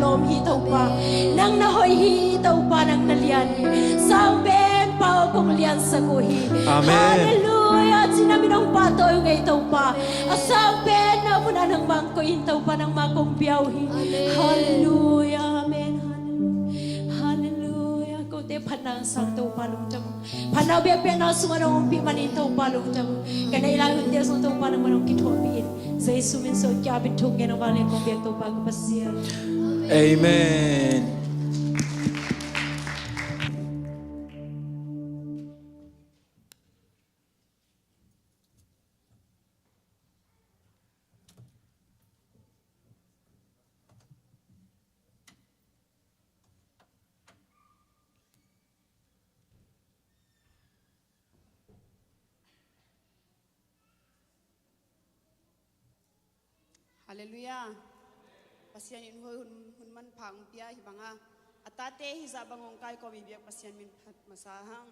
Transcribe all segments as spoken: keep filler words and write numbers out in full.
lawm hi Topa. Nang na hoih hi Topa, nang na lian hi. Sangpen pa aw kong liansak uh hi. Amen. Halleluia. Ci na min hong pahtawi uh ngei Topa. A sangpen na mun a nangmah koih in Topa, nangmah kong pia uh hi. Amen. Halleluia. Amen. Halleluia. Halleluia. Kote phatna sang Topa lungdam. Phatna biakpiakna sungah nong ompih manin Topa lungdam. Ka neih lai hunte sungah Topa nangmah nong kithuahpih in. Jesu min suang kiapin thungen a vanglian kong biak Topa ka Pasian. Amen. Halleluia. Pasian in hoi hun, hun manpha hong pia hi banga, a tate hizah bang hong kaikawm i biak Pasian min phat masa hang.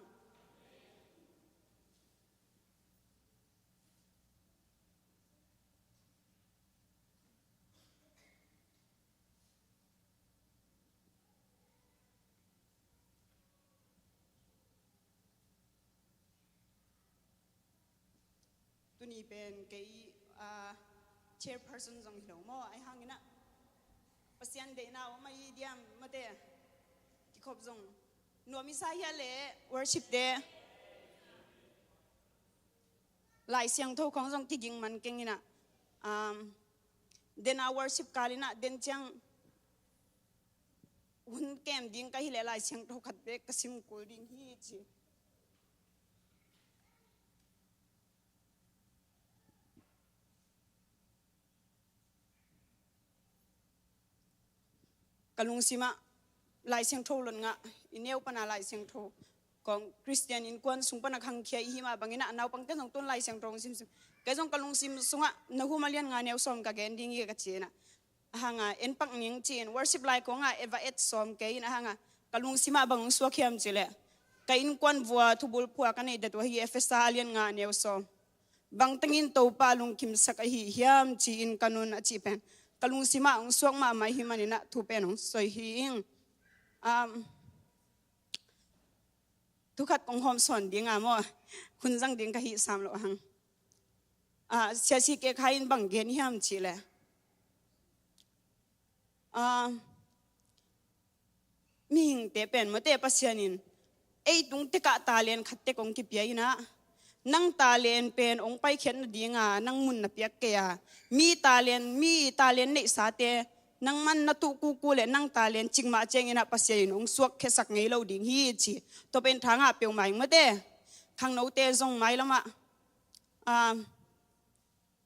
Tuni pen kei, ah, chairperson zong hi lo maw, ahi hangin ah Pasian deihna om ahi diam mate, kikhop zong nuam i sa hia le worship te. Lai Siangtho khong zong kiging man keng in ah, um, den a worship kal in ah den ciang hun kem ding ka hi leh Lai Siangtho khat bek ka sim kul ding hi ci. Ka lungsim ah Lai Siangtho lon ngah, i neu pan a Lai Siangtho kong Khristian innkuan sung pan a khangkhia i hih mah bangin ah naupangte zong tun Lai Siangtho hong simsim. Kei zong ka lungsim sungah Nahum a lian nga neu sawm ka gen ding hi ka ci in ah, a hang a en pak ning ci-in worship lai kong ah eva et sawm kei in, a hang a ka lungsim ah bang hong suak hiam cih leh, ka innkuan vua thubul phua ka neih det uh ahi, Efesa a lian nga neu sawm. Bang tengin Topa lungkimsak ahi hiam ci-in ka nun a cih pen ka lungsim ah hong suak mahmah ahih manin ah thu pen hong soi hi ing. Um, thu khat kong hawm sawn ding a maw, hun zang ding ka hih sam loh hang. Ah, Sia C K Khai in bang gen hiam cih leh, ah, mihingte pen mawte Pasian in ei tung tekah talent khat tek hong kipia in ah, nang talent pen hong paikhiat nading a nang mun na piak kei a, mi talent, mi talent neihsate nangman na tuh kuku le nang talent cik mah ciangin ah Pasian in hong suakkhiasak ngei lo ding hi ci. Tua pen thangah peuhmah ing mawte. Khangnote zong mailam ah, ah,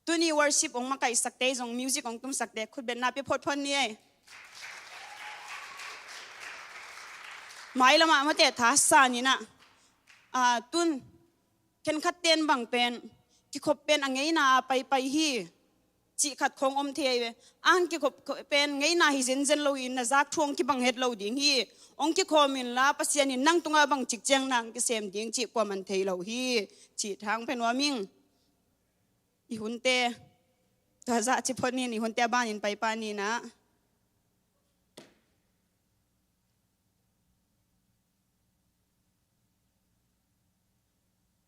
tuni worship hong makaihsakte zong, music hong tumsakte khutbetna pia photphot ni ei. Mailam ah mawte tha sa ni in ah, ah, tun khenkhat ten bang pen kikhop pen a ngeina a paipai hi cih khat khong om thei ve. Ang kikhop pen ngeina hi zenzen lo in na zak thu hong kibang het lo ding hi. Hong kikhawm inla Pasian in nang tungah bang cik ciang nang kisem ding cih kuaman thei lo hi cih thang pia nuam ing. I hunte tua zah ci phot ni in, i hunte a banin paipa ni in ah.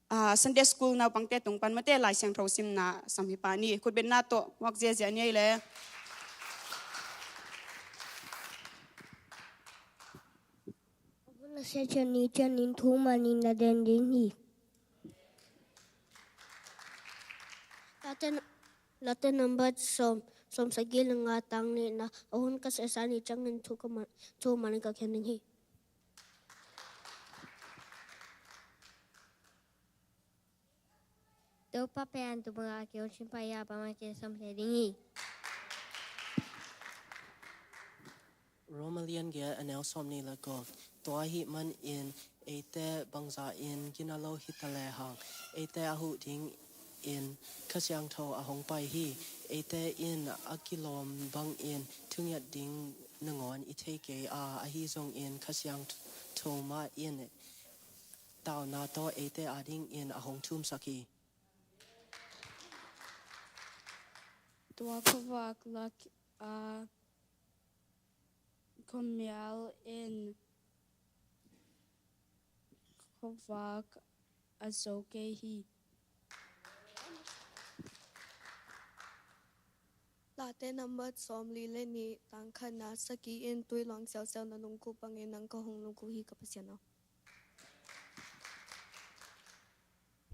Ah, Sunday School naupangte tung pan mawte Lai Siangtho simna sam hi pa ni, khutbetna tawh muak ziazia ni ei le. A hun a sia cian ni cianin thu manin na den ding hi. Late, Late number sawm, sawm sagih le nga tang nihna, a hun ka sehsa ni ciangin thu ka man, thu manin ka khen ding hi. Topa pen tu banga kei hong simpai a, pa mah kei sam thei ding hi. Roma lian giat a neu sawm nih le guk. Tua ahih manin eite bangzah in gina lo hi ta lehang, eite a huh dingin Kha Siangtho a hong pai hi. Eite in a kilawm bangin thungiat ding nangawn i thei kei a, ahi zongin Kha Siangtho mah in tauna tawh eite adingin a hong thumsak hi. Tua khuavak lak, ah, khuamial in khuavak a zo kei hi. Late number sawmli le nih, tang khatna, sakhi in tui luang siausiau na lungkhuh bangin nang ka hong lungkhuh hi, ka Pasian aw.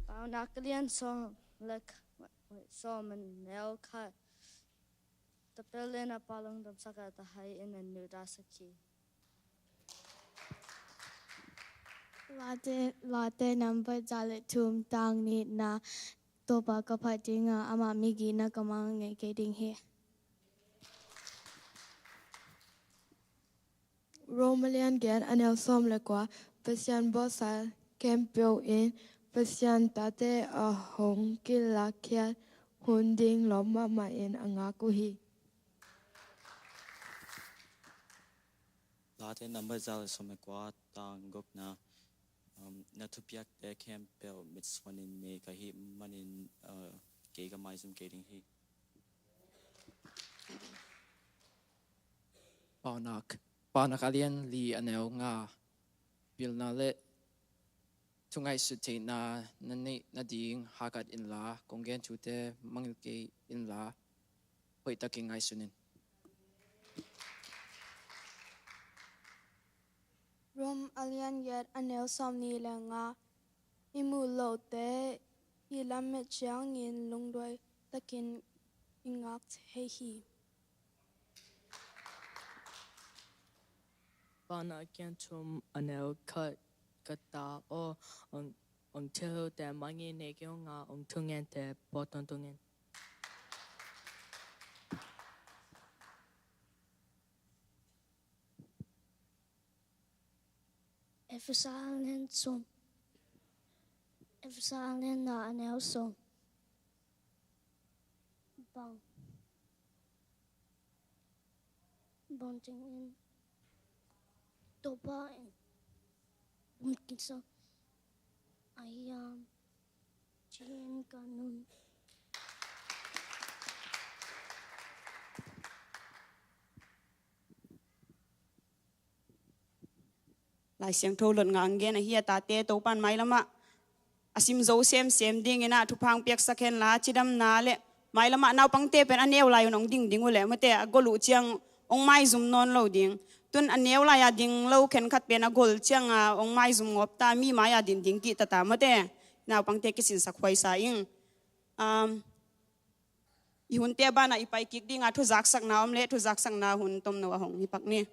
Paunak a lian sawm le kh-, sawm a neu khat. Tapel in a pa lungdamsak a, tahai in a nu dasak hi. Late, Late number za le thum, tang nihna, Topa ka phat ding a, ama migina ka mang ngei kei ding hi. Rom a lian giat a neu sawm le kua, Pasian bawlsa khempeuh in Pasian tate a hong kilakkhiat hun ding lawp mahmah in a ngak uh hi. Late number za le sawm le kua, tang gukna, um, na thupiakte khempeuh mitsuanin nei ka hih manin, uh, kei ka maizum kei ding hi. Paunak, Paunak a lian li a neu nga, pilna le thu ngaihsut theihna na neih nading hahkat inla, kong gen thute mangngilh kei inla, hoihtakin ngaihsun in. Rom a lian giat a neu sawmnih le nga, i muh lote i lamet ciangin lungduai takin i ngak thei hi. Paunak a lian thum a neu khat, ka ta aw, ong, ong thei lote mangngilh nei kei ung a, ong thungen te pawtawn tung in. Efesa a lian thum. Efesa a lian nga a neu sawm. Bang, bang dingin Topa in hong kinsak a hiam, ci-in ka nung. Lai Siangtho lot ngah ang gen ahi a, tate Topan mailamah a sim zo semsem dingin ah thupha hong piaksak henla, cidamna le mailamah naupangte pen a neu lai un hong ding ding uh leh, mate, a gol uh ciang hong maizum nawn lo ding. Tun a neu lai-a ding lo khenkhat pen a gol cianga hong maizum ngawp ta, mi mai-a din ding kihta ta, mate. Naupangte kisinsak huaisa ing. Um, i hunte banah i pai kik dinga thuzaksakna om leh thuzaksakna hun tomno a hong hi pak ni.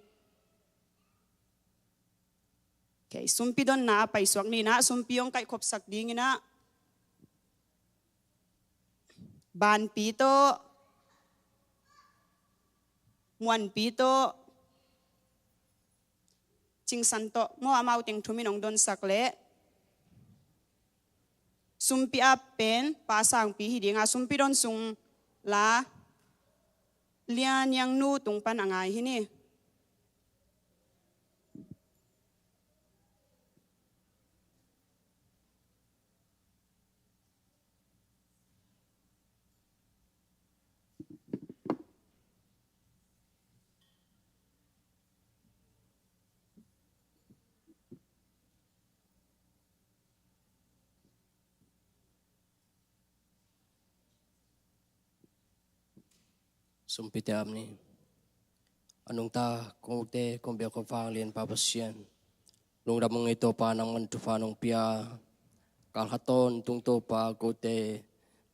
Okay, sumpi donna a paisuak ni nah, sumpi hong kaihkhopsak dingin ah, Banpi tawh, Muanpi tawh, Cingsan tawh maw, amau teng thum in hong donsak leh, sumpi a pen Pa Sangpi hi dinga, sumpi don sung la Lian Yang Nu tung pan a ngai hi ni. Sumpite am ni. A nungta kote kong biak kong vang lianpa Pasian, lungdam ung ei Topa, nangman thupha nong pia. Kal khat tawntung Topa kote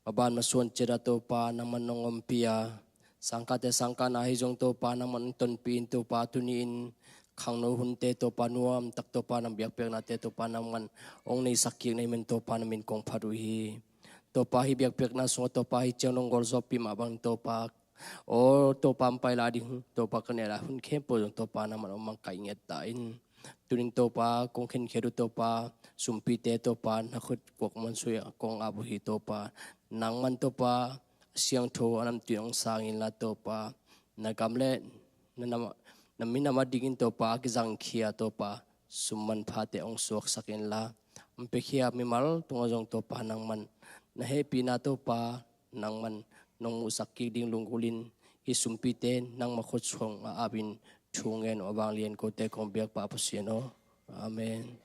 maban masuan ciat ah Topa nangman nong ompih a, sangkahte sangkahna ahi zong Topa nangman tonpih in Topa, tuni-in khangno hunte Topa nuamtak Topa nang biakpiaknate Topa nangman hong neisak kik na hih manin Topa na min kong phat uh hi. Topa hih biakpiakna sungah Topa hih ciang nong gol zawhpih mah bangin Topa, aw Topa, hong pai lai ding, Topa ka neih lai hun khempeuh zong Topa nangman hong mangkai ngiat ta in. Tunin Topa kong khenkhiat uh Topa, sumpite Topa na khut kuak man sui-ah kong ap uh hi Topa. Nangman Topa siangtho a namtui hong sang inla Topa, na gam le na nam, na minam a dingin Topa a kizangkhia Topa, sum manphate hong suaksak inla, hong piakhia mimal tungah zong Topa nangman na hehpihna Topa nangman nong muhsak kik ding lunggulhin hih sumpite nangma khut sungah apin thu ngen uh a vanglian kote kong biak Pa Pasian aw. Amen.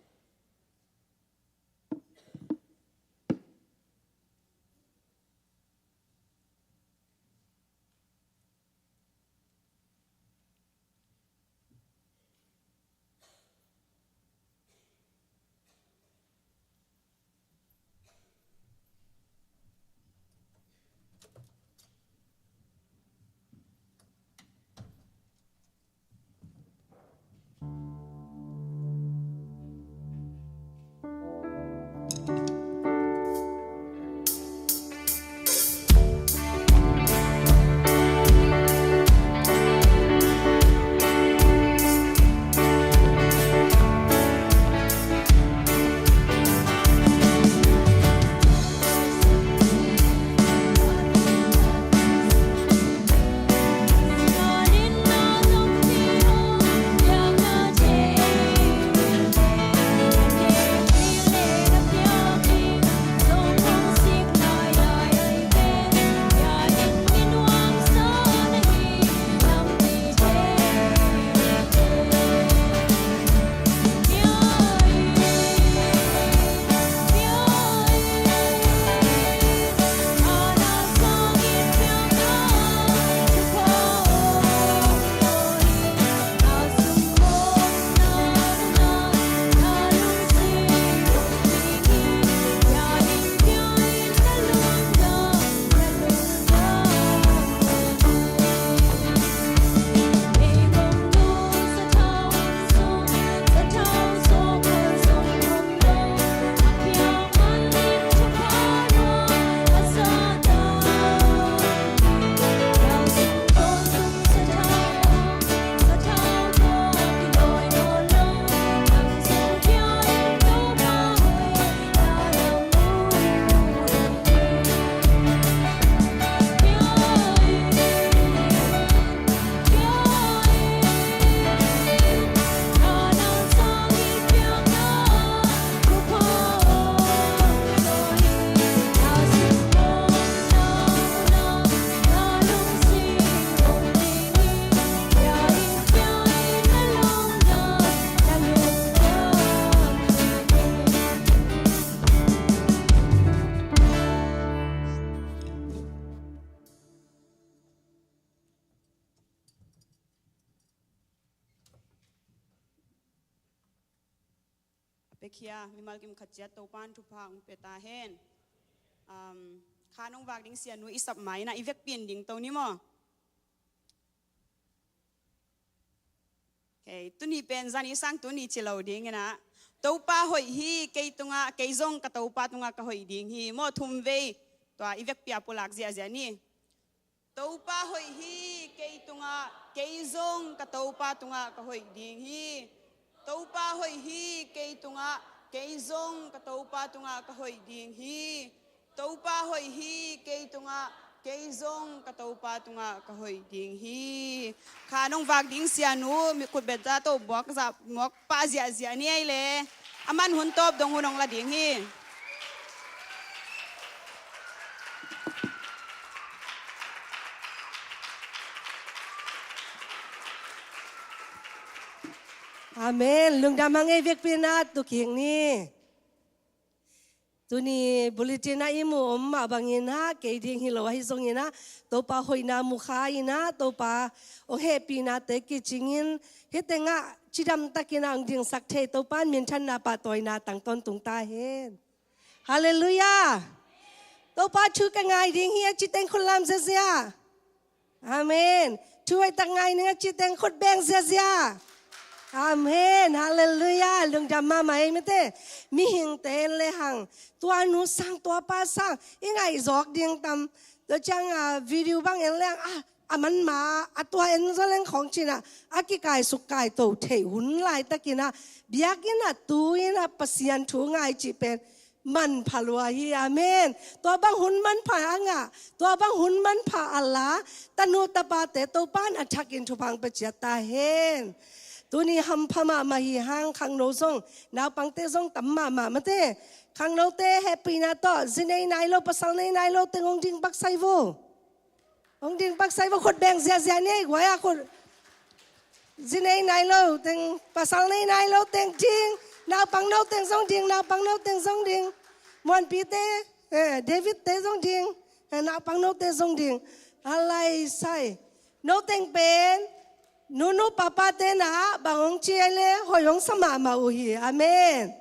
A pekhia mimal kim khat ciat Topa'n thupha hong pia ta hen. Um, kha nong vak ding sianu i sap mai na i vekpi in ding to ni maw? Okay, tuni pen zani sang tuni ci lo ding ina. Topa hoih hi kei tungah, kei zong ka Topa tungah ka hoih ding hi. Maw thum vei tua i vekpi a pulak ziahziah ni. Topa hoih hi kei tungah, kei zong ka Topa tungah ka hoih ding hi. Topa hoih hi kei tungah, kei zong ka Topa tungah ka hoih ding hi. Topa hoih hi kei tungah, kei zong ka Topa tungah ka hoih ding hi. Kha nong vak ding sianu, mi khut beng za to muak za, muak pah ziahziah ni ei le. A man hun tawp dong hun hong la ding hi. Amen. Lungdam hang ei, vekpi in a tu kik ni. Tuni bulletin ah i mu om mah bangin ah, kei ding hi lo ahi zongin ah, Topa hoihna mu kha in ah, Topa hong hehpihnate kicingin, hih tengah cidam takin ah hong dingsak thei Topa in minthanna pahtawina tang tawntung ta hen. Halleluiah. Topa thu ka ngai ding hi a ci teng khut lam ziazia. Amen. Thu hoihtak ngai ning a ci teng khut beng ziazia. Amen. Halleluiah. Lungdam mahmah ei mite. Mihingte en le hang, tua nu sang, tua pa sang i ngaih zawk ding tam? Tua ciang a video bang en le hang, a, a man ma a tua en zaw leng khawng cin ah, a kikaisuk kaito theih hun laitakin ah, biakinn ah tu in ah Pasian thu ngai cih pen manpha lua hi. Amen. Tua bang hun manpha a ngah, tua bang hun manpha a la tanu tapate Topa in a thakin thupha hong pia ciat ta hen. Tuni hampha mahmah hi hang, khangno zong, naupangte zong tam mahmah mate. Khangnote hehpihna tawh zi nei nai lo, pasal nei nai lo teng hong ding bak sai vo. Hong ding paksa ei vo, khut beng ziazia ni ei, guai a khut. Zi nei nai lo teng, pasal nei nai lo teng ding, naupang no teng zong ding, naupang no teng zong ding. Muanpite, eh, Davidte zong ding, eh, naupang note zong ding. A lai sai. No teng pen, nunu papate na bang hong ci ei le, hoih hong sa mahmah uh hi. Amen.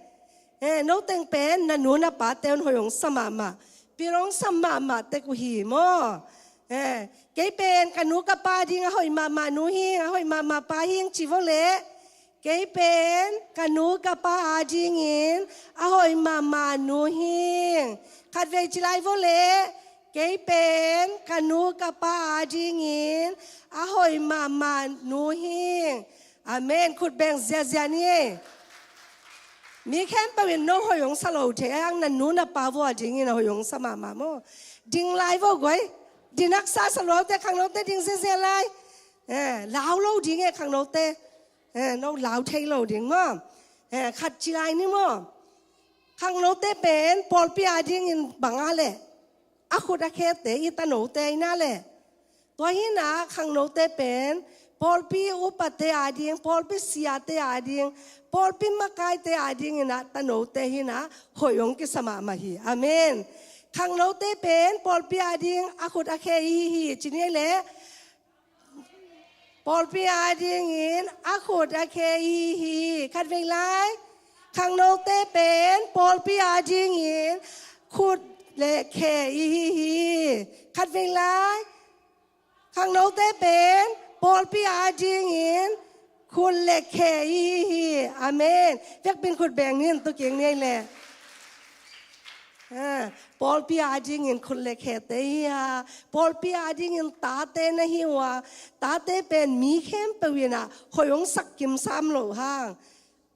Eh, no teng pen, na nu na pate un hoih hong sa mahmah. Pil hong sa mahmah tek uh hi maw. Eh, kei pen, ka nu ka pa ding a hoih mahmah nu hing, a hoih mahmah pa hing ci vo le. Kei pen, ka nu ka pa a dingin, a hoih mahmah nu hing. Khatvei ci lai vo le. Kei pen, ka nu ka pa a dingin, a hoih mahmah nu hing. Amen. Khut beng ziazia ni ei. Mi khempeuh in no hoih hong sa lo thei, a hang na nu na pa vo a dingin a hoih hong sa mahmah maw. Ding lai vo guai. Ding haksa sa lo te, khangnote ding ziazia lai. Eh, lau lo ding ei khangnote. Eh, no lau thei lo ding maw. Eh, khat ci lai ni maw. Khangnote pen, pawlpi a dingin bang a le. A khut a khete i tanote i na le. Tua hi na khangnote pen, pawlpi upate a ding, pawlpi siate a ding, pawlpi makaite a dingin a tanote hi na, hoih hong kisa mahmah hi. Amen. Khangnote pen, pawlpi a ding, a khut a khe i hi hi, ci ni ei le. Pawlpi a dingin, a khut a khe i hi hi. Khatvei lai. Khangnote pen, pawlpi a dingin, khut le khe i hi hi. Khatvei lai. Khangnote pen, pawlpi a dingin, khut le khe i hi hi. Amen. Vekpi in khut beng ni in tu king ni ei le. Ah, pawlpi a dingin khut le khete hi a. Pawlpi a dingin tate na hi uh a. Tate pen mi khempeuh in a hoih hong sak kimsam lo hang.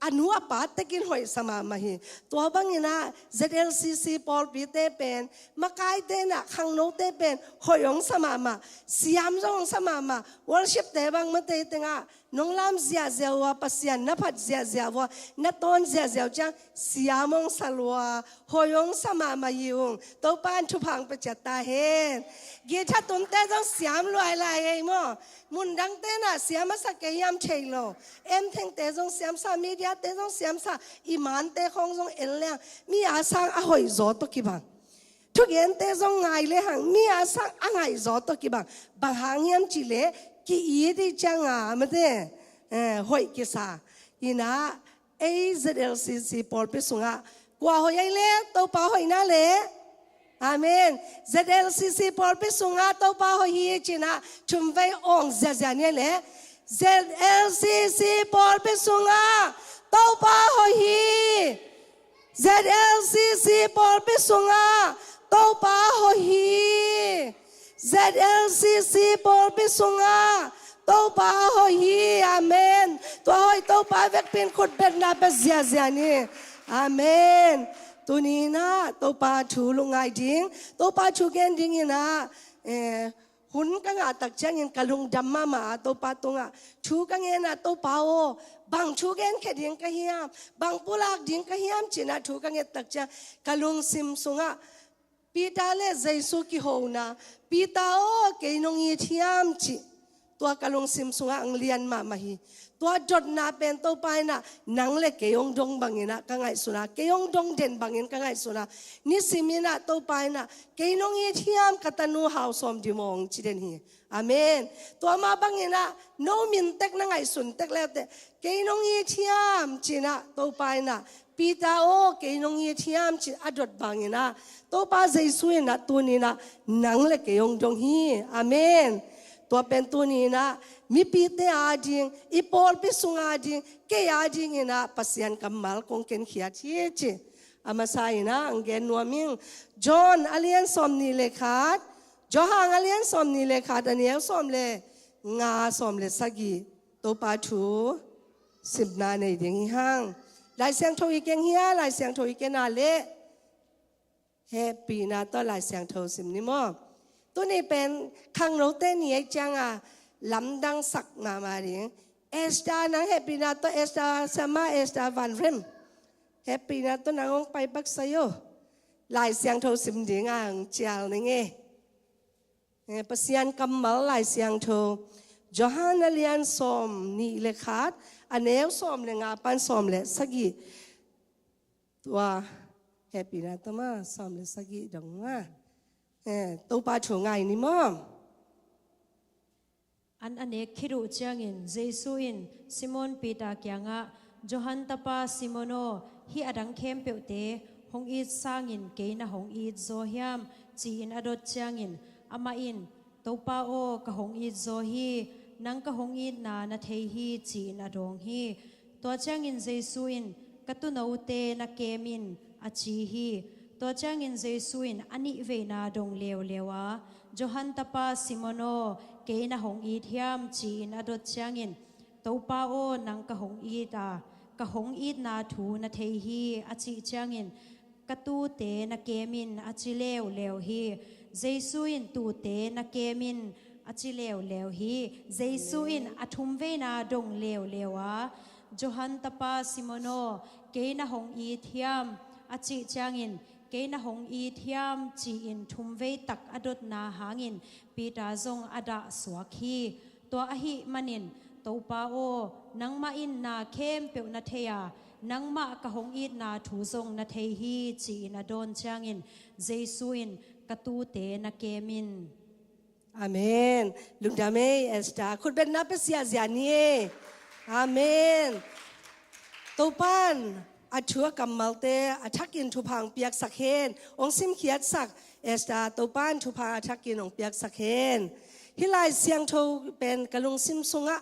A nu a pa tekin hoih sa mahmah hi. Tua bangin a Z L C C pawlpite pen, makaite in a khangnote pen, hoih hong sa mahmah. Siam zong hong sa mahmah. Worship te bang mate teng a, nong lam ziazia uh a, Pasian na phat ziazia uh a, na tawn ziazia uh ciang, siam hong sa lua, hoih hong sa mahmah hi ung. Topa in thupha hong pia ciat ta hen. Guitar tumte zong siam luai lai ei maw. Mundangte na siam a sa kei hiam thei lo. Emthengte zong siam sa, mediate zong siam sa, i mante khong zong en leng. Mi a sang a hoih zaw tawh kibang. Thugente zong ngai le hang, mi a sang a ngaih zaw tawh kibang. Bang hang hiam cih le, ki-it i ciang a, mate, eh, hoih kisa. Hi na, ei Z L C C pawlpi sungah, kua hoih ei le, Topa hoih na le. Amen. Z L C C pawlpi sungah, Topa hoih hi, ci na, thumvei awng ziazia ni ei le. Z L C C pawlpi sungah, Topa hoih hi. Z L C C pawlpi sungah Topa hoih hi. Z L C C pawlpi sungah Topa hoih hi. Amen. Tua hoih Topa vekpi in khut betna pia ziazia ni. Amen. Tuni in ah Topa thu lungngai ding, Topa thu gen ding in ah, eh, hun ka ngah tak ciangin ka lungdam mahmah a, Topa tungah thu ka ngen ah, Topa aw, bang thu genkhia ding ka hiam, bang pulak ding ka hiam ci-in ah thu ka nget tak ciang ka lungsim sungah Peter le Jesu kihona, Peter aw, kei nong it hiam cih, tua ka lungsim sungah ang lian mahmah hi. Tua dotna pen Topa in ah nang le kei hong dong bangin ah ka ngaihsun a, kei hong dong den bangin ka ngaihsun a, nisim in ah Topa in ah kei nong it hiam, ka tanu Hau Sawm Dim aw, hong ci den hi. Amen. Tua mah bangin ah no min tek na ngaihsun tek leuteh, kei nong it hiam ci-in ah Topa in ah Peter aw, kei nong it hiam ci-in a dot bangin ah Topa Jesu in ah tuni in ah nang le kei hong dong hi. Amen. Tua pen tuni in ah mipite ading, i pawlpi sung ading, kei ading in ah Pasian kammal kong kenkhiat hi ci. A masa in ah ang gen nuam ing. John a lian sawmnih le khat, Johan a lian sawmnih le khat, a neu sawm le nga, sawm le sagih. Topa thu simna nei ding hi hang. Lai Siangtho i keng hia, Lai Siangtho i ken a leh hehpihna tawh Lai Siangtho sim ni maw. Tuni pen khangnote ni ahih ciangin lamdang sak mahmah ding. Esther, nang hehpihna tawh, Esther Sharma, Esther Van Rem, hehpihna tawh nang hong pai pak sai aw. Lai Siangtho sim ding ang cial ning e. Eh, Pasian kammal Lai Siangtho, Johan a lian sawm nih le khat, a neu sawm le nga pan sawm le sagih. Tua hehpihna tawh ma sawm le sagih dong a. Eh, Topa thu ngai ni maw? An a nek khit uh ciangin Jesu in Simon Peter kiangah, "Johan tapa Simon aw, hih a dang khempeuhte hong it sangin kei na hong it zaw hiam?" ci-in a dot ciangin, amah in, "Topa aw, ka hong it zaw hi, nang ka hong itna na thei hi," ci-in a dawng hi. Tua ciangin Jesu in, "Ka tuunote na kem in," a ci hi. Tua ciangin Jesu in a nih veina dong leuleu a, "Johan tapa Simon aw, kei na hong it hiam?" ci-in a dot ciangin, "Topa aw, nang ka hong it a, ka hong itna thu na thei hi," a cih ciangin, "Ka tuute na kem in," a ci leuleu hi. Jesu in, "Tuute na kem in," a ci leuleu hi. Jesu in a thum veina dong leuleu a, "Johan tapa Simon aw, kei na hong it hiam?" a cih ciangin, "Kei na hong it hiam?" ci-in thum vei tak a dotna hangin Peter zong a dah suak hi. Tua ahih manin, "Topa aw, nangmah in na khempeuh na thei a, nangmah ka hong itna thu zong na thei hi," ci-in a dawn ciangin Jesu in, "Ka tuute na kem in." Amen. Lungdam ei, Esther. Khutbetna pia ziahziah ni ei. Amen. Topan a thu a kammalte a thakin thupha hong piaksak hen. Hong simkhiatsak, Esther, Topan thupha a thakin hong piaksak hen. Hih Lai Siangtho pen ka lungsim sungah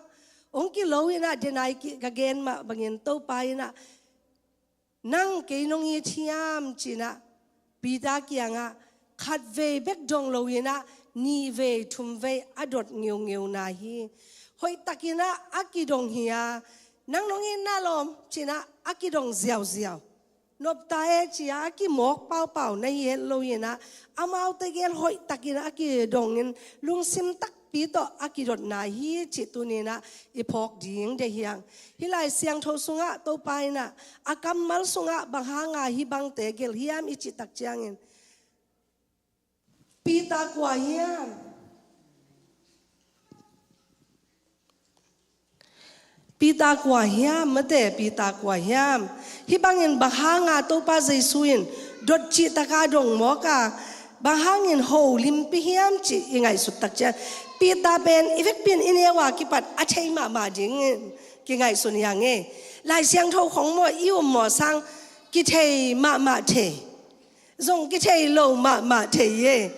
hong kilo inah, denai ki-, ka gen mah bangin Topa inah, "Nang kei nong it hiam?" ci-inah Peter kiangah khat vei bek dong lo inah nih vei thum vei a dot ngeungeuna hi. Hoihtak inah a kidong hi a, "Nang nong itna lawm," ci-inah a kidong ziauziau. "Nopta e," ci-a a kimawk paupau na hi het lo inah, amaute gel hoihtak inah a kidongin lungsim takpi tawh a kidotna hi cih tuni inah i phawk ding deih hi hang. Hih Lai Siangtho sungah Topa inah a kammal sungah bang hanga hih bangte gelh hiam i cih tak ciangin, Peter kua hiam? Peter kua hiam, mate, Peter kua hiam? Hih bangin bang hanga Topa Jesu in dot cihtaka dong mawk a, bang hangin holimpi hiam cih i ngaihsut tak ciang, Peter pen i vekpi in i neu a kipat a thei mahmah dingin kingaihsun hi hang e. Lai Siangtho khong maw, i um mawh sang kithei mahmah thei, zong kithei lo mahmah thei e.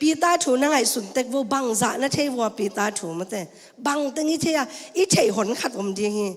Peter thu na ngaihsun tek vo, bangzah na thei vo a Peter thu, mate? Bang teng i thei a, i theih hon khat om ding hi.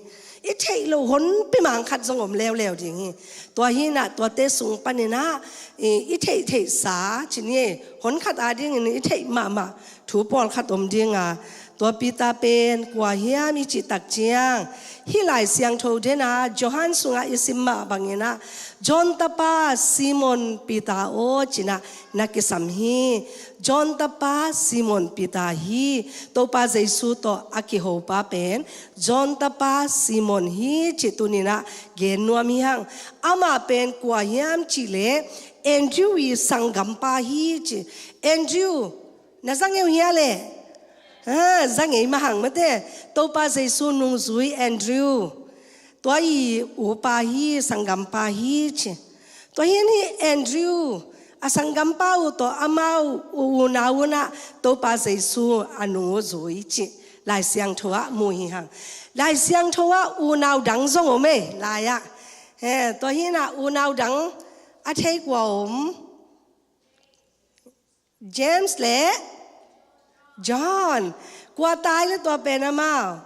I theih lo honpi mang khat zong om leuleu ding hi. Tua hi inah tuate sung pan inah i, i theih theihsa ci ni e, hon khat adingin i theih mahmah thu pawlkhat om ding a, tua Peter pen kua hiam i cih tak ciang, hih Lai Siangtho den a Johan sungah i sim mah bang inah, "John tapa Simon Peter aw," ci-inah na kisam hi. John tapa Simon Peter hi. Topa Jesu tawh a kihopa pen John tapa Simon hi cih tuni inah gen nuam hi hang. Amah pen kua hiam cih leh Andrew i sanggampa hi ci. Andrew, na za ngei uh hia leh? Ha, za ngei mah hang, mate. Topa Jesu nungzui Andrew, tua i upa hi, sanggampa hi ci. Tua hi-in hih Andrew a sanggampa uh tawh amau u-, unau unah Topa Jesu a nung uh zui cih Lai Siangtho ah mu hi hang. Lai Siangtho ah unau dang zong om e, lai-ah. He, tua hi inah unau dang a thei kua om? James le John. Kua tai le tua pen amau?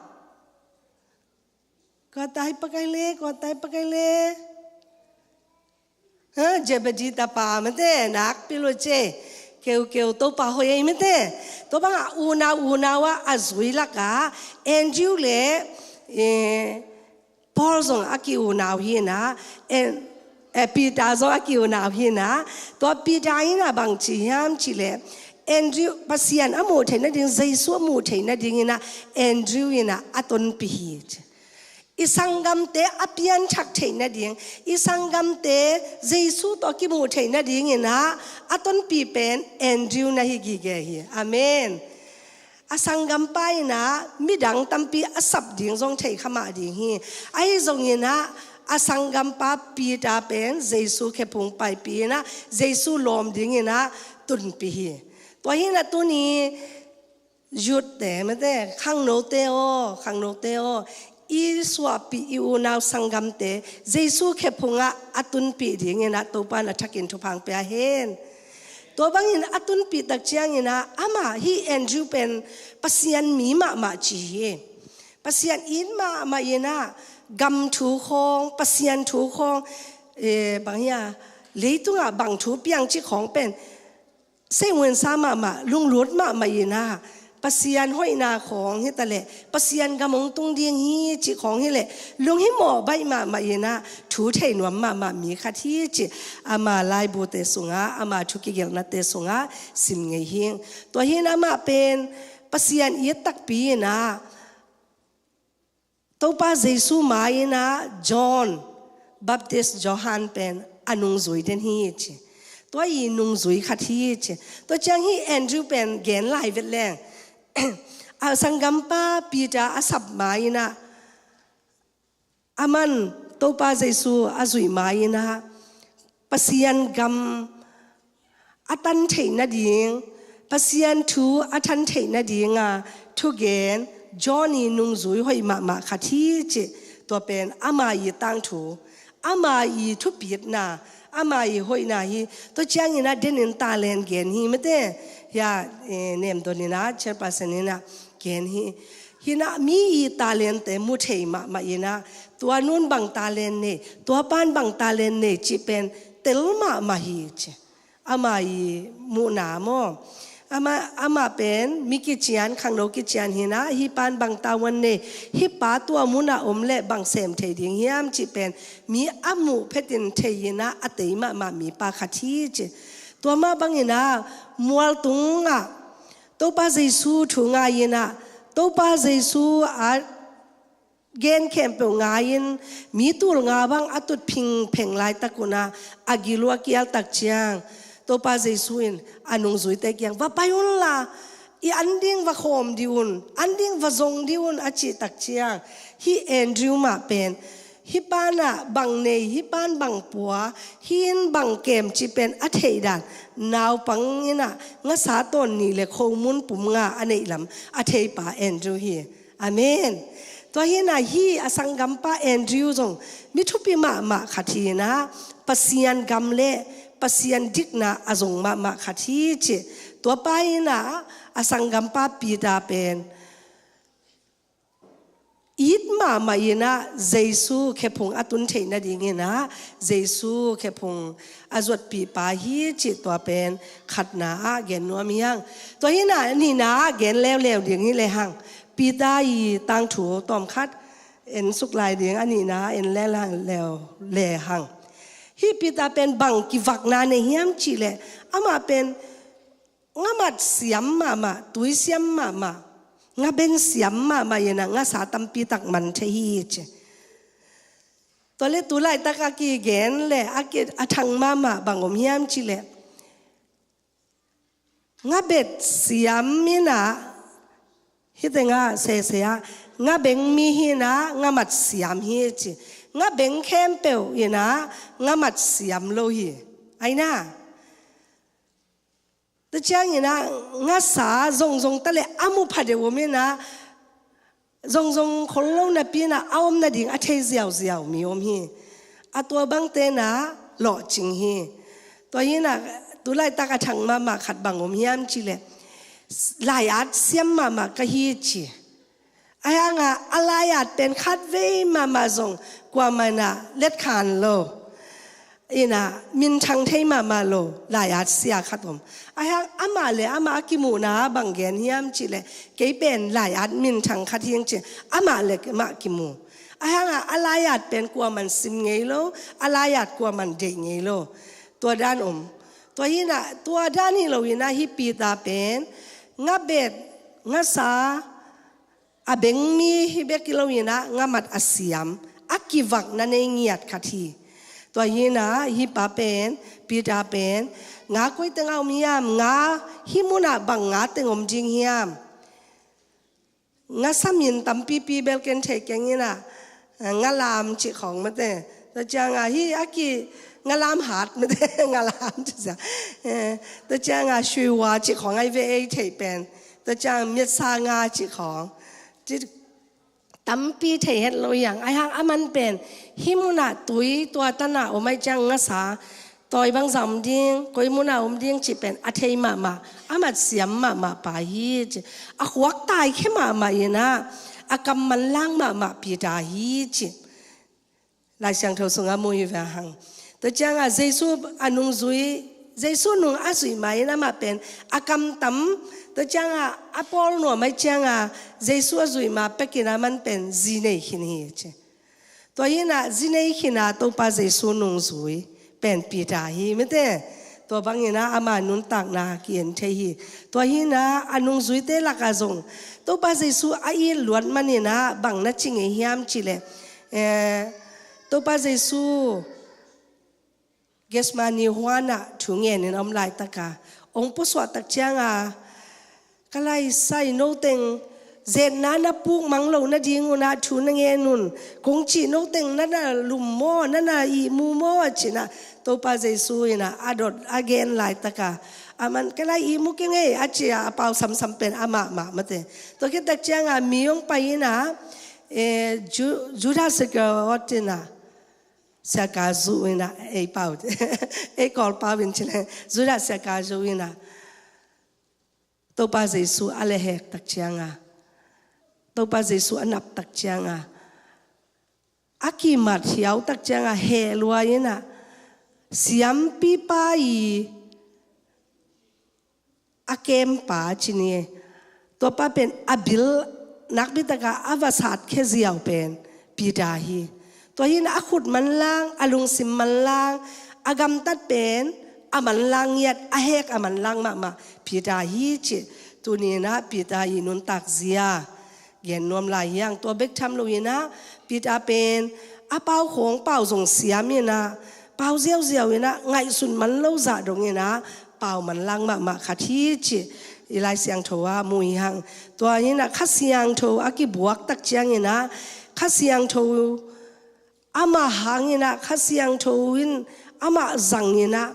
Kua tai pakai le, kua tai pakai le? Ha, Zebedee tapa, mate, nakpi lo ce. Keukeu, Topa hoih ei, mate. Tua bangah unau, unau ah a zui lakah Andrew le, eh, Paul zong a ki-unau hi inah, en, eh, Peter zong a ki-unau hi inah, tua Peter inah bang ci hiam cih leh, Andrew, Pasian a muh theih nading, Jesu a muh theih nading inah Andrew inah a tonpih hi ci. i sanggamte a pianthak theih nading, i sanggamte Jesu tawh a kimuh theih nadingin ah a tonpih pen Andrew na hi gige hi. Amen. A sanggampa in ah midang tampi a sap ding zong thei kha mah ding hi. Ahi zongin ah a sanggampa Peter pen Jesu khephung paipih in ah Jesu lawm dingin ah tunpih hi. Tua hi in ah tuni youth te mate, khangnote aw, khangnote aw, i suahpih i unau sanggamte Jesu khephungah a tunpih dingin ah Topa in a thakin thupha hong pia hen. Tua bangin a tunpih tak ciangin ah amah hi Andrew pen Pasian mi mahmah ci hi. Pasian it mahmah in ah gam thu khawng, Pasian thu khawng, eh, bang hi a, leitungah bang thu piang cih khawng pen seihunsa mahmah, lunglut mahmah in ah Pasian hoihna khawng hi ta leh, Pasian gam hong tung ding hi cih khawng hi leh lunghimawh baih mahmah in ah thu thei nuam mahmah mi khat hi cih ama laibute sungah, ama thu kigelhnate sungah sim ngei hi. Tua hi in amah pen Pasian it takpi in ah Topa Jesu mai in ah John, Baptist Johan pen a nungzui den hi ci. Tua i nungzui khat hi ci. Tua ciang hi Andrew pen gen lai vet leng, a sanggampa Peter a sap mai in ah aman Topa Jesu a zuih mai in ah Pasian gam a tan theih nading, Pasian thu a tan theih nadinga thugen John i nungzui hoih mahmah khat hi cih. Tua pen ama i tangthu, ama i thupitna, ama i hoihna hi. Tua ciangin ah denin talent gen hi mate. Hia, eh, nemdon in ah chairperson in ah gen hi. Hi in ah mi i talente mu thei mahmah in ah tua nun bang talent nei, tua pan bang talent nei cih pen tel mahmah hi ci. Ama i muhna maw. Ama, ama pen mi kician, khangno kician hi in ah, hi pan bang tavuan nei, hi pa tua munah om leh bang sem thei ding hiam cih pen mi a muh phetin thei in ah a tei mahmah mipa khat hi ci. Tua mah bangin ah mualtungah Topa Jesu thu ngai in ah Topa Jesu a gen khempeuh ngai-in mi tul nga bang a tut phingpheng laitak un ah a gil uh a kial tak ciang Topa Jesu in a nungzuite kiang, "Va pai unla, i an ding va khawm dih un, an ding va zong dih un," a cih tak ciang hi Andrew mah pen, "Hi pan ah bang nei, hi pan bang pua, hi in bang kem," cih pen a theih dan, naupang in ah ngasa tawn nih le khomun pum nga a neih lam a theipa Andrew hi. Amen. Tua hi in ah hi a sanggampa Andrew zong mi thupi mahmah khat hi in ah Pasian gam le Pasian dikna a zong mahmah khat hi ci. Tua pa in ah a sanggampa Peter pen it mahmah in ah Jesu khephung a tun theih nadingin ah Jesu khephung a zuatpihpa hi cih tua pen khatna ah gen nuam hi hang. Tua hi in ah nihna ah gen leuleu ding hi le hang. Peter i tangthu tawmkhat en suk lai ding, a nihna ah en leuleu le hang. Hi Peter pen bang kivakna nei hiam cih leh amah pen ngamat siam mahmah, tui siam mahmah, ngaben siam mahmah in ah ngasa tampi tak man thei hi ci. Tua le tu laitak a kigen le a ki, a thang mahmah bang om hiam cih leh, ngabet siam in ah, hi teng ah sese ah, ngabeng mi hi in ah ngamat siam hi ci. Ngabeng khempeuh in ah ngamat siam lo hi. Ai na. Tua ciangin ah ngasa zongzong ta le a mu pha deuh om in ah, zongzong khol lo napi in ah a om nading a thei ziauziau mi om hi. A tua bangte in ah lawhcing hi. Tua hi in ah tu laitak a thang mahmah khat bang om hiam cih leh, lai-at siam mahmah ka hi ci. Ahi hang ah a lai-at pen khatvei mahmah zong kuamah in ah letkhan lo in ah minthang thei mahmah lo lai-at sia khat om. Ahi hang amah le amah a kimuhna bang gen hiam cih leh, kei pen lai-at minthang khat hi ing ci, amah le amah kimu. Ahi hang ah a lai-at pen kuamah in sim ngei lo, a lai-at kuamah in deih ngei lo. Tua dan om. Tua hi in ah, tua dan hi lo in ah hi Peter pen ngabet, ngasa, a beng mi hi bek hi lo-in ah ngamat a siam, a kivakna nei ngiat khat hi. Tua hi-in ah hih pa pen, Peter pen, nga koi teng a om hiam, nga hih munah bang nga teng om ding hiam? Nga samin tampipi bel ken thei keng in ah, nga lam cih khawng mate. Tua ciangah hih a ki nga lam hat mate, nga lam cih sia. Eh, tua ciangah shuiwa cih khawng ai ve ei thei pen. Tua ciang miatsa nga cih khawng. Cih tampi thei het lo hi hang. Ahi hang aman pen hih munah tui tua tanah om ai ciang ngasa, tawi bangzah om ding, koi munah om ding cih pen a thei mahmah, amat siam mahmah pa hi ci. A khuak taikhia mahmah in ah, a kam manlang mahmah Peter hi ci. Lai Siangtho sungah mu hi ve hang. Tua ciangah Jesu a nungzui, Jesu nung a zuih ma-in amah pen a kam tam. Tua ciangah a pawl nuam ai ciangah Jesu a zuih ma pekin aman pen zi nei khin hi ci. Tua hi-in ah zi nei khin a Topa Jesu nungzui pen Peter hi mate. Tua bangin ah ama nuntakna ki-en thei hi. Tua hi-in ah a nungzuite lakah zong Topa Jesu a it luat manin ah bang na ci ngei hiam cih leh, eh, Topa Jesu Gethsemane huanah thu ngenin a om laitakah, hong pusuah tak ciangah, ka laisai, no teng zetna na puk mang loh nadingun ah thu na ngen un, kong cih no teng na na lum maw, na na ihmu maw a cih in ah, Topa Jesu in ah a dot a gen laitakah, aman ka lai ihmu keng ei a ci a, a pau samsam pen amah mah mate. Tua khit tak ciangah mi hong pai in ah, eh, Ju-, Judas Iskariot in ah, Iskariot in ah, ei pau, ei Kawl pau in ci leng, Judas Iskariot in ah, Topa Jesu a lehhek tak ciangah, Topa Jesu a nap tak ciangah, a kimat hiau tak ciangah heh lua in ah, siampipa i a kempa ci ni. Tua pa pen a bil nakpi takah a va satkhia ziau pen Peter hi. Tua hi-in ah a khut manlang, a lungsim manlang, a gamtat pen a manlang ngiat, a hek a manlang mahmah Peter hi ci. Tuni-in ah Peter i nuntak zia gen nuam lai hi hang. Tua bek tham lo-in ah Peter pen a pau khawng pau zong siam in ah, pau ziauziau in ah, ngaihsun man lo zah dongin ah pau manlang mahmah khat hi ci i Lai Siangtho ah mu hi hang. Tua hi-in ah Kha Siangtho a kibuak tak ciangin ah, Kha Siangtho amah hangin ah, Kha Siangtho in amah zangin ah,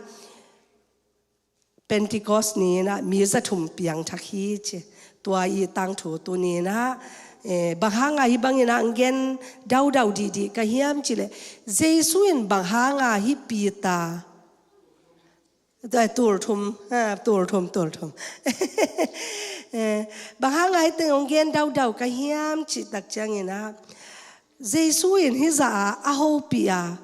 Pentecost ni-in ah mi za thum piangthak hi ci. Tua i tangthu tuni-in ah, eh, bang hanga hih bangin ah hong gen daudau dihdih ka hiam cih leh, Jesu in bang hanga hih Peter, tua tul thum, ah, tul thum, tul thum. Eh, bang hanga hih teng hong gen daudau ka hiam cih tak ciangin ah, Jesu in hih zah a, a hopih a,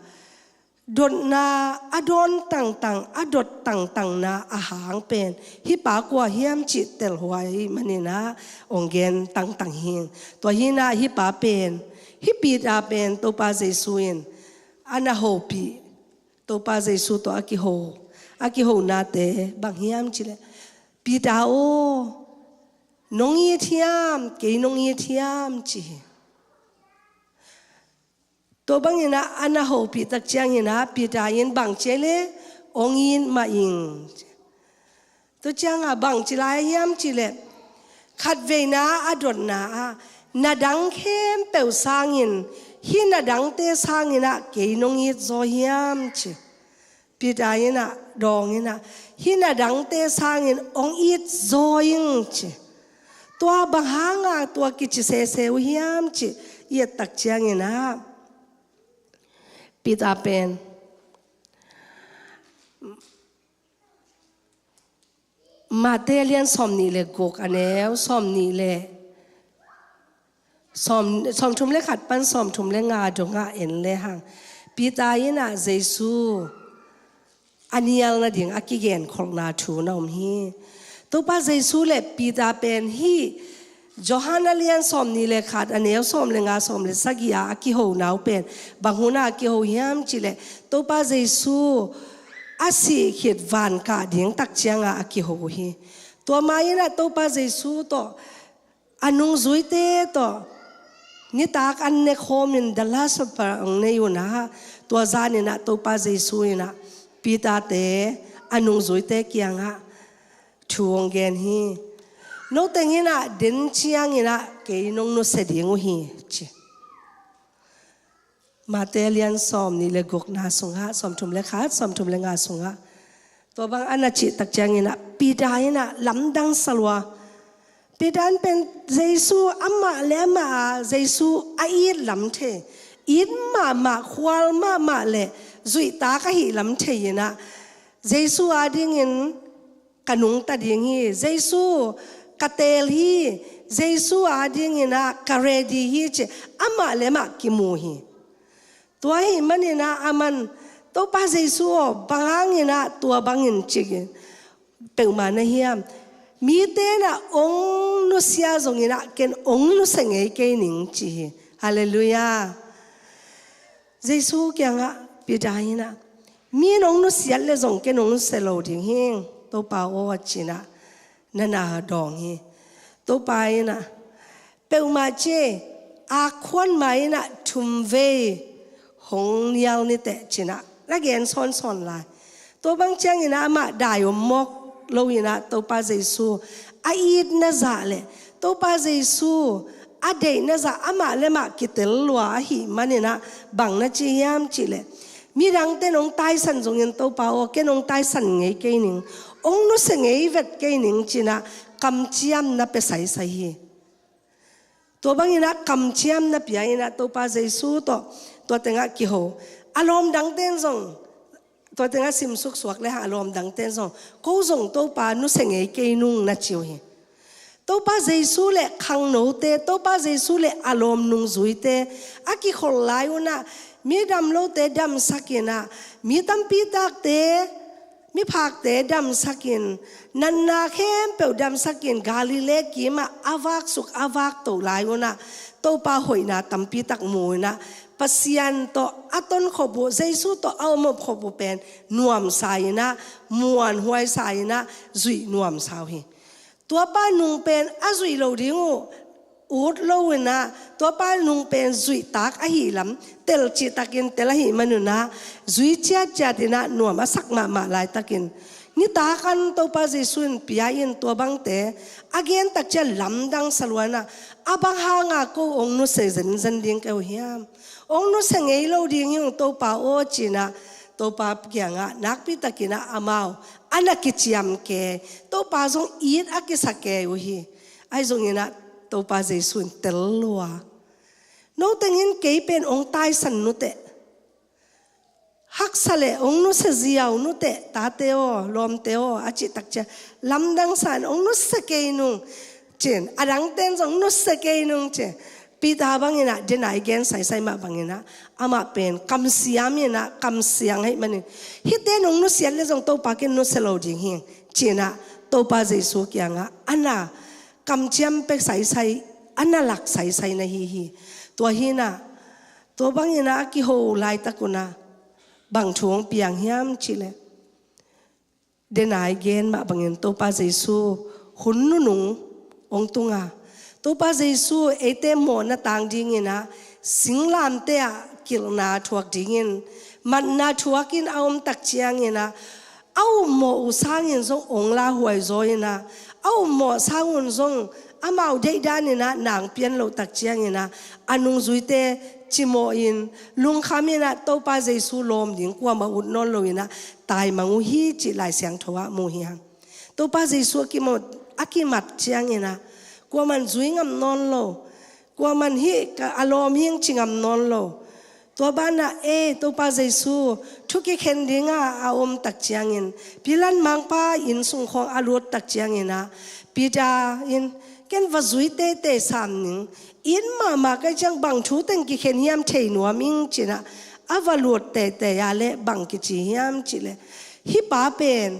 dotna a dawn tangtang, a dot tangtangna a hang pen hih pa kua hiam cih telhuai manin ah hong gen tangtang hi. Tua hi-in ah hih pa pen, hih Peter pen Topa Jesu in a na hopih, Topa Jesu tawh a kiho, a kihonate bang hiam cih leh, Peter aw, nong it hiam, kei nong it hiam ci hi. Tua bangin ah a na hopih tak ciangin ah Peter in bang ci leh, hong it mah ing. Tua ciangah bang ci lai hiam cih leh, khatveina a dotna ah, na dang khempeuh sangin, hih na dangte sangin ah kei nong it zaw hiam ci. Peter in ah dawng in ah, hih na dangte sangin hong it zaw ing ci. Tua bang hanga tua kici sese uh hiam cih i et tak ciangin ah, Peter pen, Mate lian sawmnih le guk, a neu sawmnih le sawm, sawmthum le khat pan sawmthum le nga dongah en lehang, Peter in ah Jesu a nial nading a kigenkholhna thu na om hi. Topa Jesu le Peter pen hih Johan a lian sawmnih le khat, a neu sawm le nga, sawm le sagih ah a kihona uh pen bang hunah a kiho hiam cih leh, Topa Jesu a sih khit van kah ding tak ciangah a kiho uh hi. Tua ma-in ah Topa Jesu tawh a nungzuite tawh nitak an ne khawmin The Last Supper ang nei unah, tua zaninah Topa Jesu inah Peter-te a nungzuite kiangah thu hong gen hi. Noteng inah den cianginah kei nong nusia ding uh hi, ci. Mate lian sawm nih le gukna sungah, sawm thum le khat, sawm thum le nga sungah tua bang a na cih tak cianginah Peter inah lamdang salua. Peter in pen Jesu amah le amah a Jesu a it lam thei, it mahmah, khual mahmah le zuihtak ahi lam thei inah Jesu a dingin ka nungta ding hi, Jesu ka teel hi, Jesu a dinginah ka ready hi, ci amah le amah kimu hi. Tua ahi maninah aman Topa Jesu aw, bang hanginah tua bangin cih peuhmah na hiam? Mite inah ong nusia zonginah ken ong nusia ngei kei ning, ci hi. Halleluiah. Jesu kiangah Peter inah, mi in ong nusiat le zong ken ong nusia lo ding hi, Topa aw, cinah na na dawng hi. Topa inah peuhmah ci, a khuan ma inah thumvei hong nial niteh, cinah na gen sawnsawn lai. Tua bang cianginah amah dai om mawk lo inah Topa Jesu a itna zah le Topa Jesu a deihna zah amah le amah kitel lua ahi maninah bang na ci hiam cih leh, midangte in ong taisan zongin Topa aw, ken ong taisan ngei kei ning, ong nusia ngei vet kei ning, cinah kamciam na pia saisai hi. Tua banginah kamciam na pia inah Topa Jesu tawh tua tengah kiho. A lawm dangte in zong, tua tengah simsuk suak le hang a lawm dangte in zong, ko zong Topa nusia ngei kei nung, na ci uh hi. Topa Jesu le khangnote, Topa Jesu le a lawm nungzuite a kikhol lai unah mi dam lote damsak inah, mi tampi takte, miphakte damsakin, natna khempeuh damsakin, Galilee kimah a vaksuk a vakto lai unah Topa hoihna tampi tak mu inah, Pasian tawh a tonkhop uh, Jesu tawh a omkhop uh pen nuamsa inah, muanhuaisa inah, zuih nuamsa uh hi. Tuapa nung pen a zuih lo ding uh ut lo inah, tuapa nung pen zuihtak ahi lam tel cihtakin tel ahi manunah, zui ciatciat inah nuam a sak mahmah laitakin, nitak an Topa Jesu in pia in tua bangte a gen tak ciah lamdang salua inah, a bang hanga ko ong nusia zenzen ding kei uh hiam? Ong nusia ngei lo ding hi ung, Topa aw, cinah Topa kiangah nakpi takinah amau a na kiciam kei, Topa zong it a kisa kei uh hi. Ahi zonginah Topa Jesu in tel lua. Notengin kei pen ong taisan nuteh, haksa le ong nusia ziau nuteh, tate aw, lawmte aw, a cih tak ciah lamdang san, ong nusia kei nung, cin, a dangte in zong nusia kei nung, cin. Peter banginah denai gen saisai mah banginah amah pen kamsiam inah, kamsiang ahi manin, hihte in ong nusiat le zong Topa ken nusia lo ding hi, cinah Topa Jesu kiangah a na kamciam pek saisai, a na lak saisai na hi hi. Tua hinah, tua banginah a kiho laitak unah bang thu hong piang hiam cih leh, denai gen mah bangin Topa Jesu hun nunung ong tunga, Topa Jesu eite mawhna tang dinginah singlamte ah kilhna thuak dingin matna thuakin a om tak cianginah, a ummawh uh sangin zong ong lauhuai zaw inah, a ummawh sangun zong amau deih daninah nang pian loh tak cianginah, a nungzuite cimawh in, lungkham inah Topa Jesu lawm ding kuamah ut nawn lo inah taimang uh hi, cih Lai Siangtho ah mu hi hang. Topa Jesu a kimat, a kimat cianginah kuaman zui ngam nawn lo, kuaman hih ka a lawm hing ci ngam nawn lo. Tua banah, e, Topa Jesu thu kikhen dinga a om tak ciangin, Pilat mangpa inn sung khawng a lut tak cianginah Peter in, ken va zui teitei sam ning, it mahmah kai ciang bang thu teng kikhen hiam thei nuam ing, cinah a va lut teitei a leh bang kici hiam cih leh, hih pa pen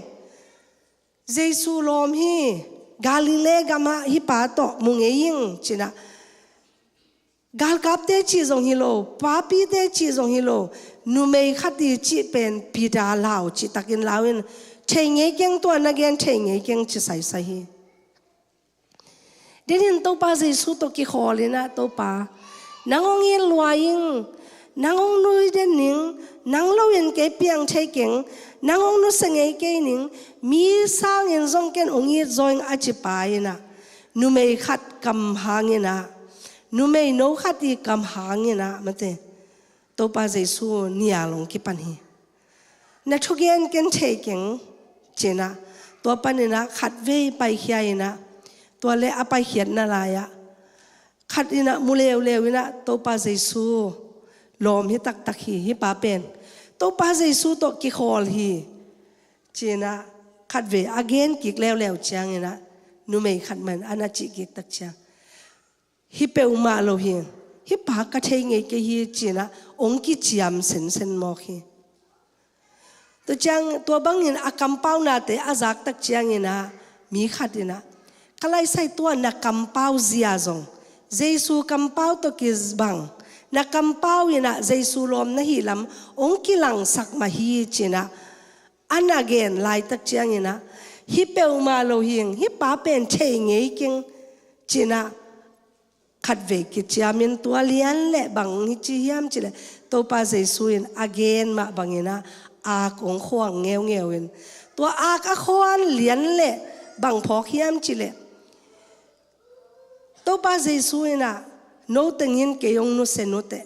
Jesu lawm hi, Galilee gamah hih pa tawh mu ngei ing, cinah galkapte cih zong hi lo, papite cih zong hi lo, numei khat i cih pen Peter lau cihtakin lau in, thei ngei keng, tua na gen thei ngei keng, ci saisai hi. Denin Topa Jesu tawh kikhawl inah, Topa, nang hong it lua ing, nang hong nui den ning, nang lo-in kei piang thei keng, nang hong nusia ngei kei ning, mi sangin zong ken hong it zaw ing, a ci pa inah, numei khat kam hang inah, numei no khat i kam hang inah, mate, Topa Jesu nial hong kipan hi. Na thugen ken thei keng, ci inah, tua pan inah khatvei paikhia inah, tua le a paikhiatna lai-ah khat inah mu leuleu inah, Topa Jesu lawm hi taktak hi, hih pa pen Topa Jesu tawh kikhawl hi, ci inah khatvei a gen kik leuleu ciang inah, numei khat mah in a na cih kik tak ciang, hi peuhmah lo hi, hih pa ka thei ngei kei hi, ci inah hong kiciam sensen mawk hi. Tua ciang, tua bangin a kampaunate a zak tak ciang inah, mi khat inah, ka laisai, tua na kampau zia zong Jesu kampau tawh kibang, na kampau inah Jesu lawm na hih lam hong kilangsak mah hi, ci inah a na gen laitak ciang inah, hi peuhmah lo hi, hih pa pen thei ngei keng, ci inah khatvei kiciamin, tua lian le bang hi ci hiam cih leh, Topa Jesu in a gen mah bang inah ak hong khuang ngeungeu in, tua ak a khuan lian le bang phawk hiam cih leh, Topa Jesu inah, no tengin kei hong nusia nuteh,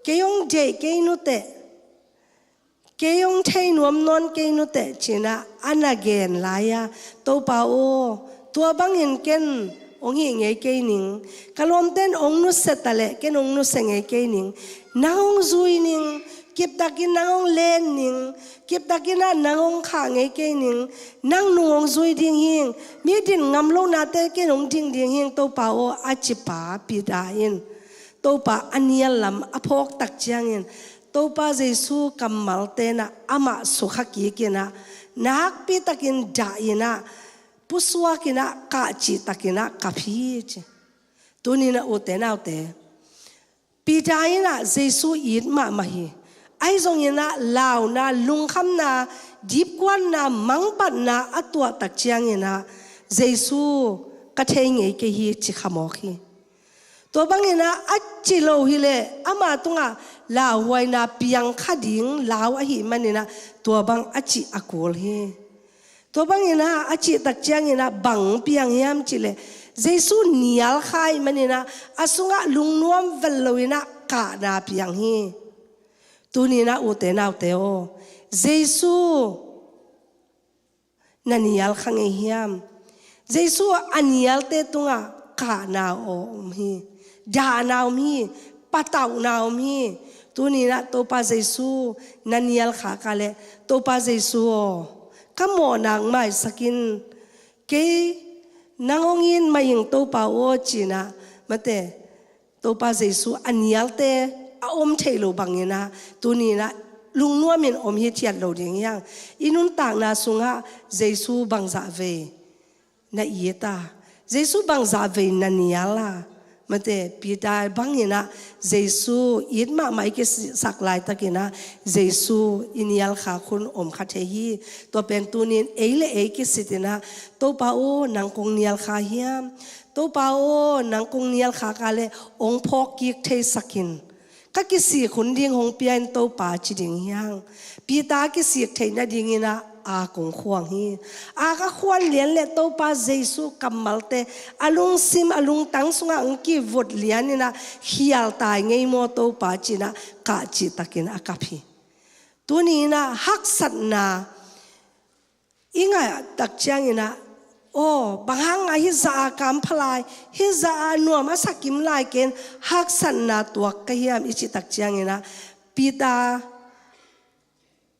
kei hong deih kei nuteh, kei hong thei nuam nawn kei nuteh, ci inah a na gen lai-a, Topa aw, tua bangin ken hong hih ngei kei ning, ka lawmten hong nusia ta leh ken hong nusia ngei kei ning, nang hong zui ning, kiptakin nang hong len ning, kiptak inah nang hong khah ngei kei ning, nang nung hong zui ding hing, mi din ngam lonate ken hong ding ding hing, Topa aw, a ci pa Peter in Topa a nial lam a phawk tak ciangin, Topa Jesu kammalte inah amah sukha kik inah, nakpi takin dah inah, pusuak inah, kah cihtak inah kap hi, ci. Tuni inah ute naute, Peter inah Jesu it mahmah hi. Ahi zong inah launa, lungkhamna, dipkuanna, mangbatna a tuah tak ciang inah, Jesu, ka thei ngei kei hi, ci kha mawk hi. Tua bang inah a ci lo hi leh ama tungah lauhuaina piang kha ding lau ahih man inah tua bang a cih a kul hi. Tua bang inah a cih tak ciang inah bang piang hiam cih leh, Jesu nial kha ahih man inah a sungah lungnuam vel lo inah kahna piang hi. Tuni inah ute naute aw, Jesu na nial kha ngei hiam? Jesu a nialte tungah kahna aw om hi, dahna om hi, patauhna om hi. Tuni inah Topa Jesu na nial kha ka leh, Topa Jesu aw, ka mawhna hong maisak in, kei nang hong it mah ing, Topa aw, ci inah, mate, Topa Jesu a nialte a om thei lo bang inah tuni inah lungnuamin om hithiat lo ding hi hang. I nuntakna sungah Jesu bangzah vei na it a, Jesu bangzah vei na nial a, mate, Peter bang inah Jesu it mahmah i kisak laitak inah Jesu i nial khak hun om kha thei hi. Tua pen tuni in ei le ei kisit inah, Topa aw, nang kong nial kha hiam? Topa aw, nang kong nial kha ka leh hong phawk kik theisak in, ka kisik hun ding hong pia in, Topa, ci ding hi hang. Peter kisik theih nading inah ak hong khuang hi. Ak a khuan lian leh Topa Jesu kammalte a lungsim a lungtang sungah hong kivut lian inah, khial tai ngei maw, Topa, ci inah kah cihtak in a kap hi. Tuni inah haksatna i ngah tak ciang inah, aw, bang hang a hih zah a kam pha lai, hih zah a nuam a sa kim lai ken haksatna tuak ka hiam, i cih tak ciang inah Peter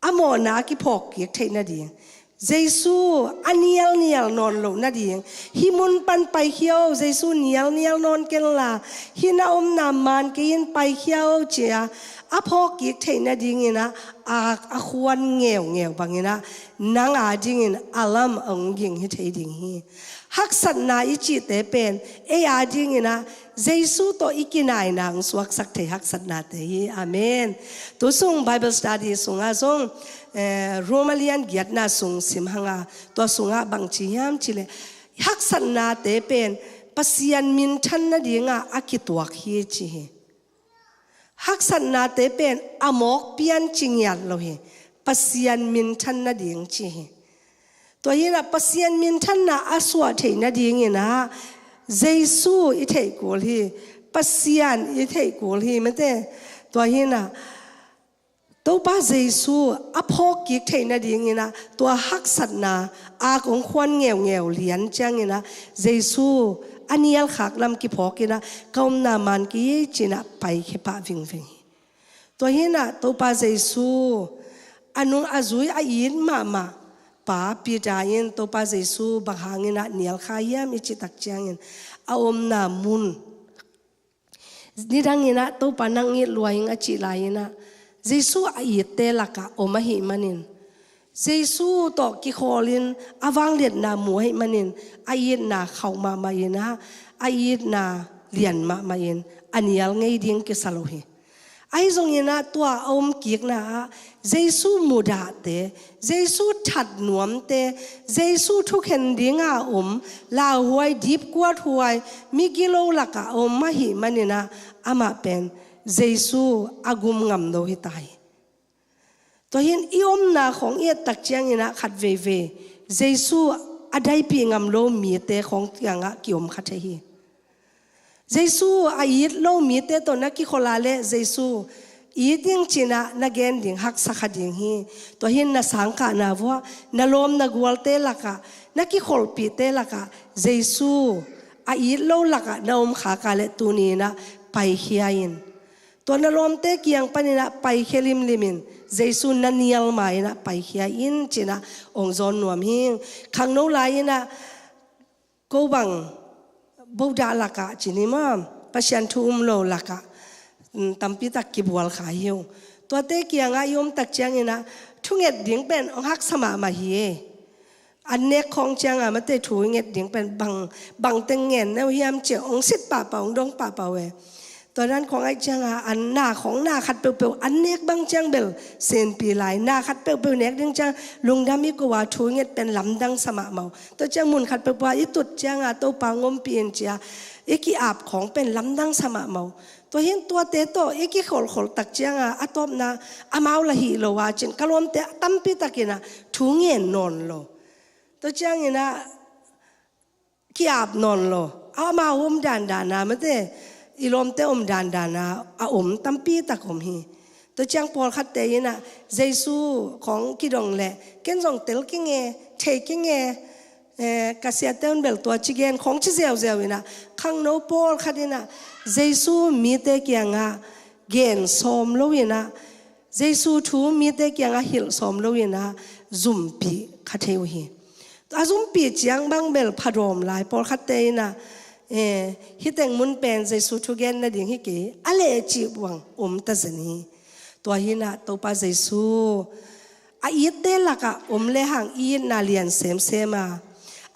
a mawhna a kiphawk kik theih nading, Jesu a nialnial nawn loh nading, hih mun pan paikhia o, Jesu nialnial nawn ken la, hih na omna man kei in paikhia o, ci-a a phawk kik theih nading inah ak a khuan ngeungeu bang inah nang a dingin a lam a hong ging hi thei ding hi. Haksatna i cihte pen ei a ding inah Jesu tawh i kinaina hong suaksak thei haksatnate hi. Amen. Tu sung Bible study sungah zong, eh, Roma lian giatna sung sim hang a, tua sungah bang ci hiam cih leh, Haksatnate pen Pasian minthan nadingah a kituak hi ci hi. Haksatnate pen a mawk pian ci ngiat lo hi. Pasian minthan nading ci hi. Tua hinah Pasian minthanna a suah theih nadinginah Jesu i theih kul hi. Pasian i theih kul hi mate. Tua hinah Topa Jesu a phawk kik theih nadinginah tua haksatna a kong khuan ngeungeu lian cianginah Jesu a nialkhak lam kiphawkinah ka omna man kei ei cinah paikhia pah vingving hi. Tua hinah Topa Jesu a nung a zui a it mahmah pa Peter in Topa Jesu bang hanginah nialkha hiam i cih tak ciangin a omna mun nidanginah Topa nang it lua ing a cih lai-inah Jesu a itte lakah om ahih manin Jesu tawh kikhawlin a vangliatna mu ahih manin a itna khauh mahmah inah a itna lian mahmah in a nial ngei ding kisa lo hi. Ahi zonginah tua a om kikna ah Jesu mudahte, Jesu that nuamte, Jesu thukhen dinga om lauhuai, dipkuat huai, migilo lakah a om ahih maninah amah pen Jesu a gum ngam lo hi ta hi. Tua hin i omna khawng i et tak cianginah khat veivei Jesu a daipih ngam lo mite khawng kiangah kiom kha thei hi. Jesu a it lo mite tawh na kikholh a leh Jesu it ding cinah na gen ding haksa kha ding hi. Tua hin na sangkahna vuah na lawm na gualte lakah, na kikholhpihte lakah Jesu a it lo lakah na om khak a leh tuninah paikhia in. Tua na lawmte kiang paninah paikhia limlimin Jesu na nial ma-inah paikhia in cinah ong zawn nuam hi. Khangno lai-inah ko bang bodah lakah cin hi maw, Pasian thu um lo lakah tampitak kibual kha hi uh. Tuate kiangah i om tak cianginah thunget ding pen ong haksa mahmah hi e. An nek khawng cianga mate thu i nget ding pen bang, bang teng ngen neu hiam cia ong sit pahpah, ong dong pahpah uh e. Tua dan khawng aih cianga an na khawng na khat peuhpeuh an nek bang ciang bel senpi lai, na khat peuhpeuh nek ding ciang lungdam i ko a thu i nget pen lamdang sa mahmah uh. Tua ciang mun khat peuhpeuh a i tut cianga Topa ngompih in cia i ki-ap khawng pen lamdang sa mahmah uh. Tua hin tuate tawh i kikholhkholh tak cianga a tawpna amau la hih lo a cin ka lawmte a tampi takinah thu ngen nawn lo. Tua cianginah ki-ap nawn lo. Amau om dandana mate i lawmte om dandana a om tampi tak om hi. Tua ciang pawlkhatte inah Jesu khawng kidong leh ken zong tel kenge, thei kenge, eh, ka siate un bel tua ci gen khawng ci ziauziau inah khangno pawlkhat inah Jesu mite kiangah gen sawm lo inah Jesu thu mite kiangah hilh sawm lo inah zumpih kha thei uh hi. A zumpih ciang bang bel phadawm lai pawlkhatte inah, eh, hiteng mun pen Jesu thu gen nading hi kei a leh cih bang om ta zen hi. Tua hinah Topa Jesu a itte lakah om lehang i itna lian semsem a,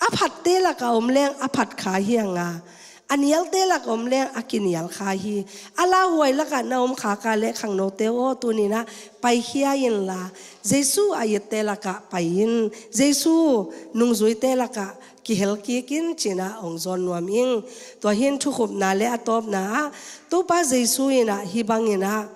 a phatte lakah om lehang a phat kha hiang a, a nialte lakah om lehang a kinial kha hi. A lauhuai lakah na om khak a leh khangnote aw tuninah paikhia inla Jesu a itte lakah pai in, Jesu nungzuite lakah kihel kik in cinah ong zawn nuam ing. Tua hin thukhupna le a tawpna ah Topa Jesu inah hih banginah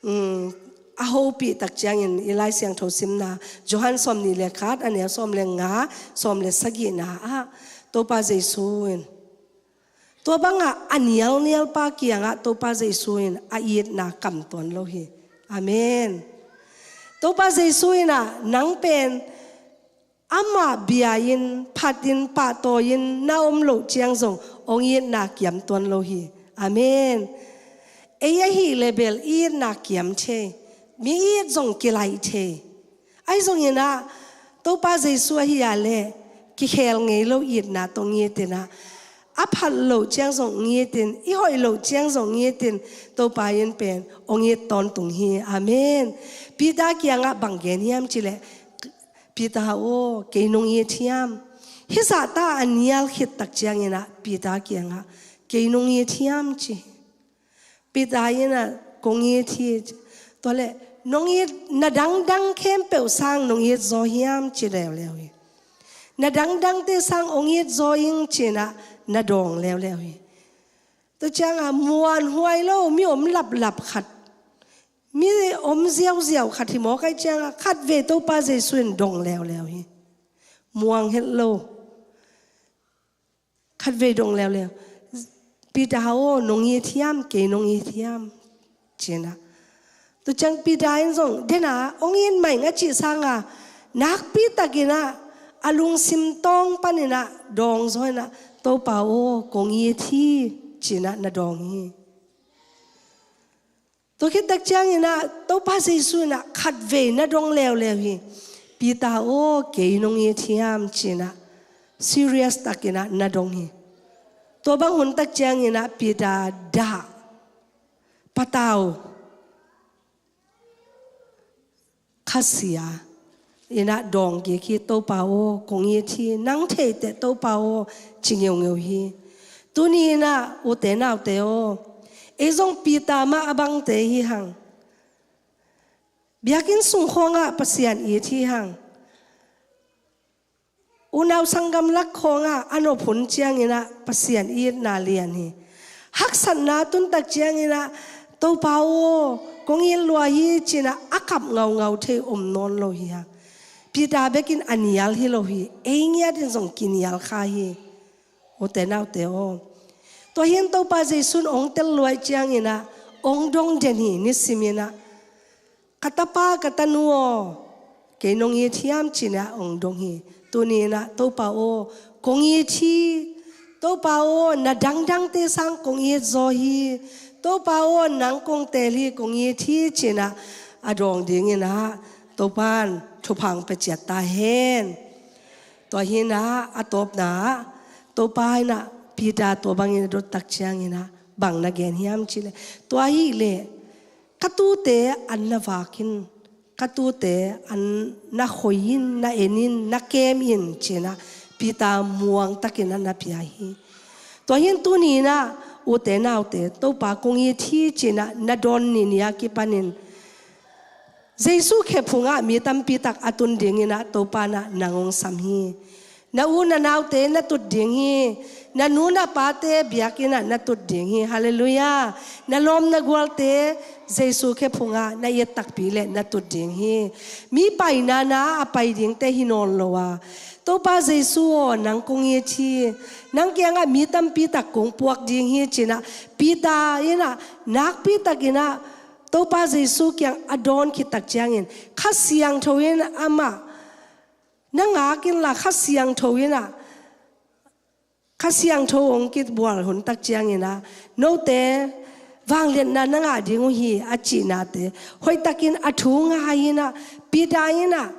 um, a hopih tak ciangin i Lai Siangtho simna Johan sawmnih le khat a neu sawm le nga, sawm le sagihna ah Topa Jesu in tua bangah a nialnial pa kiangah Topa Jesu in a itna kam tuan lo hi. Amen. Topa Jesu inah nang pen amah bia-in, phatin, pahtawi-in na om loh ciang zong ong itna kiam tuan lo hi. Amen. Ei ahih leh bel i itna kiam thei, mi it zong kilaih thei. Ahi zonginah Topa Jesu ahi a leh kikhel ngei lo itna tawh ngitinah a phat loh ciang zong ngitin, i hoih loh ciang zong ngitin, Topa in pen ong it tawntung hi. Amen. Peter kiangah bang gen hiam cileh Peter aw, kei nong it hiam? Hih zahta a nial khit tak cianginah Peter kiangah kei nong it hiam ci. Peter inah kong it hi ci. Tualeh nong it na dangdang khempeuh sang nong it zaw hiam ci leuleu hi. na dangdangte sang ong it zaw ing ci-in ah na dawng leuleu hi. Tua ciangah muanhuai lo, mi om laplap khat, mi om ziauziau khat hi mawk ahih ciangah khatvei Topa Jesu in dong leuleu hi. Muang het lo. Khatvei dong leuleu. Peter aw, nong it hiam, kei nong it hiam, ci-in ah. Tua ciang Peter in zong, den a, ong it mah ing a cih sangah, nakpi takin ah, a lungsim tawng panin ah, dawng zaw in ah, Topa aw, kong it hi, ci-in ah na dawng hi. Tua khit tak ciangin ah, Topa Jesu in ah khatvei na dong leuleu hi. Peter aw, kei nong it hiam, ci-in ah serious takin ah na dong hi. Tua bang hun tak ciangin ah Peter dah, patau, khasia in ah dawng kik hi. Topa aw, kong it hi, nang thei teh Topa aw, ci ngeungeu hi. Tuni in ah ute naute aw, ei zong Peter mah a bangte hi hang. Biakinn sung khawngah Pasian it hi hang. Unau sanggam lak khawngah a nop hun ciangin ah Pasian itna lian hi. Haksatna tun tak ciangin ah, Topa aw, kong it lua hi, ci-in ah a kap ngaungau thei om nawn lo hi hang. Peter bekin a nial hi lo hi, ei ngiatin zong kinial kha hi. Ute naute aw, tua hi in Topa Jesu in ong tel lua ahih ciangin ah ong dong den hi, nisimin ah, ka tapa, ka tanu aw, kei nong it hiam, ci-in ah ong dong hi. Tuni in ah, Topa aw, kong it hi. Topa aw, na dangdangte sang kong it zaw hi. Topa aw, nang kong teel hi, kong it hi, ci-in ah a dawng dingin ah Topa in thupha ong pia ciat ta hen. Tua hi in ah, a tawpna ah, Topa in ah Peter tua bangin a dot tak ciangin ah bang na gen hiam cih leh, tua hi leh, ka tuute an na vak in, ka tuute an na khoi in, na en in, na kem in, ci-in ah Peter muang takin ah na pia hi. Tua hi in tuni in ah, ute naute, Topa kong it hi, ci-in ah na dawn ni ni a kipanin Jesu khe phungah mi tampi tak a tun dingin ah Topa in ah nang ong sam hi. Na u na naute na tut ding hi. Na nu na pate biakinn ah na tut ding hi. Halleluiah. Na lawm na gualte Jesu khe phungah na it takpi leh na tut ding hi. Mi paina na a pai dingte hi nawn lo a, Topa Jesu aw, nang kong it hi. Nang kiangah mi tampi tak kong puak ding hi, ci-in ah Peter in ah nakpi takin ah Topa Jesu kiang a dawn khit tak ciangin, Kha Siangtho in amah na ngak inla, Kha Siangtho in ah, Kha Siangtho ong kibual hun tak ciangin ah, note vangliatna na ngah ding uh hi, a cihnate hoih takin a thu ngai in ah, Peter in ah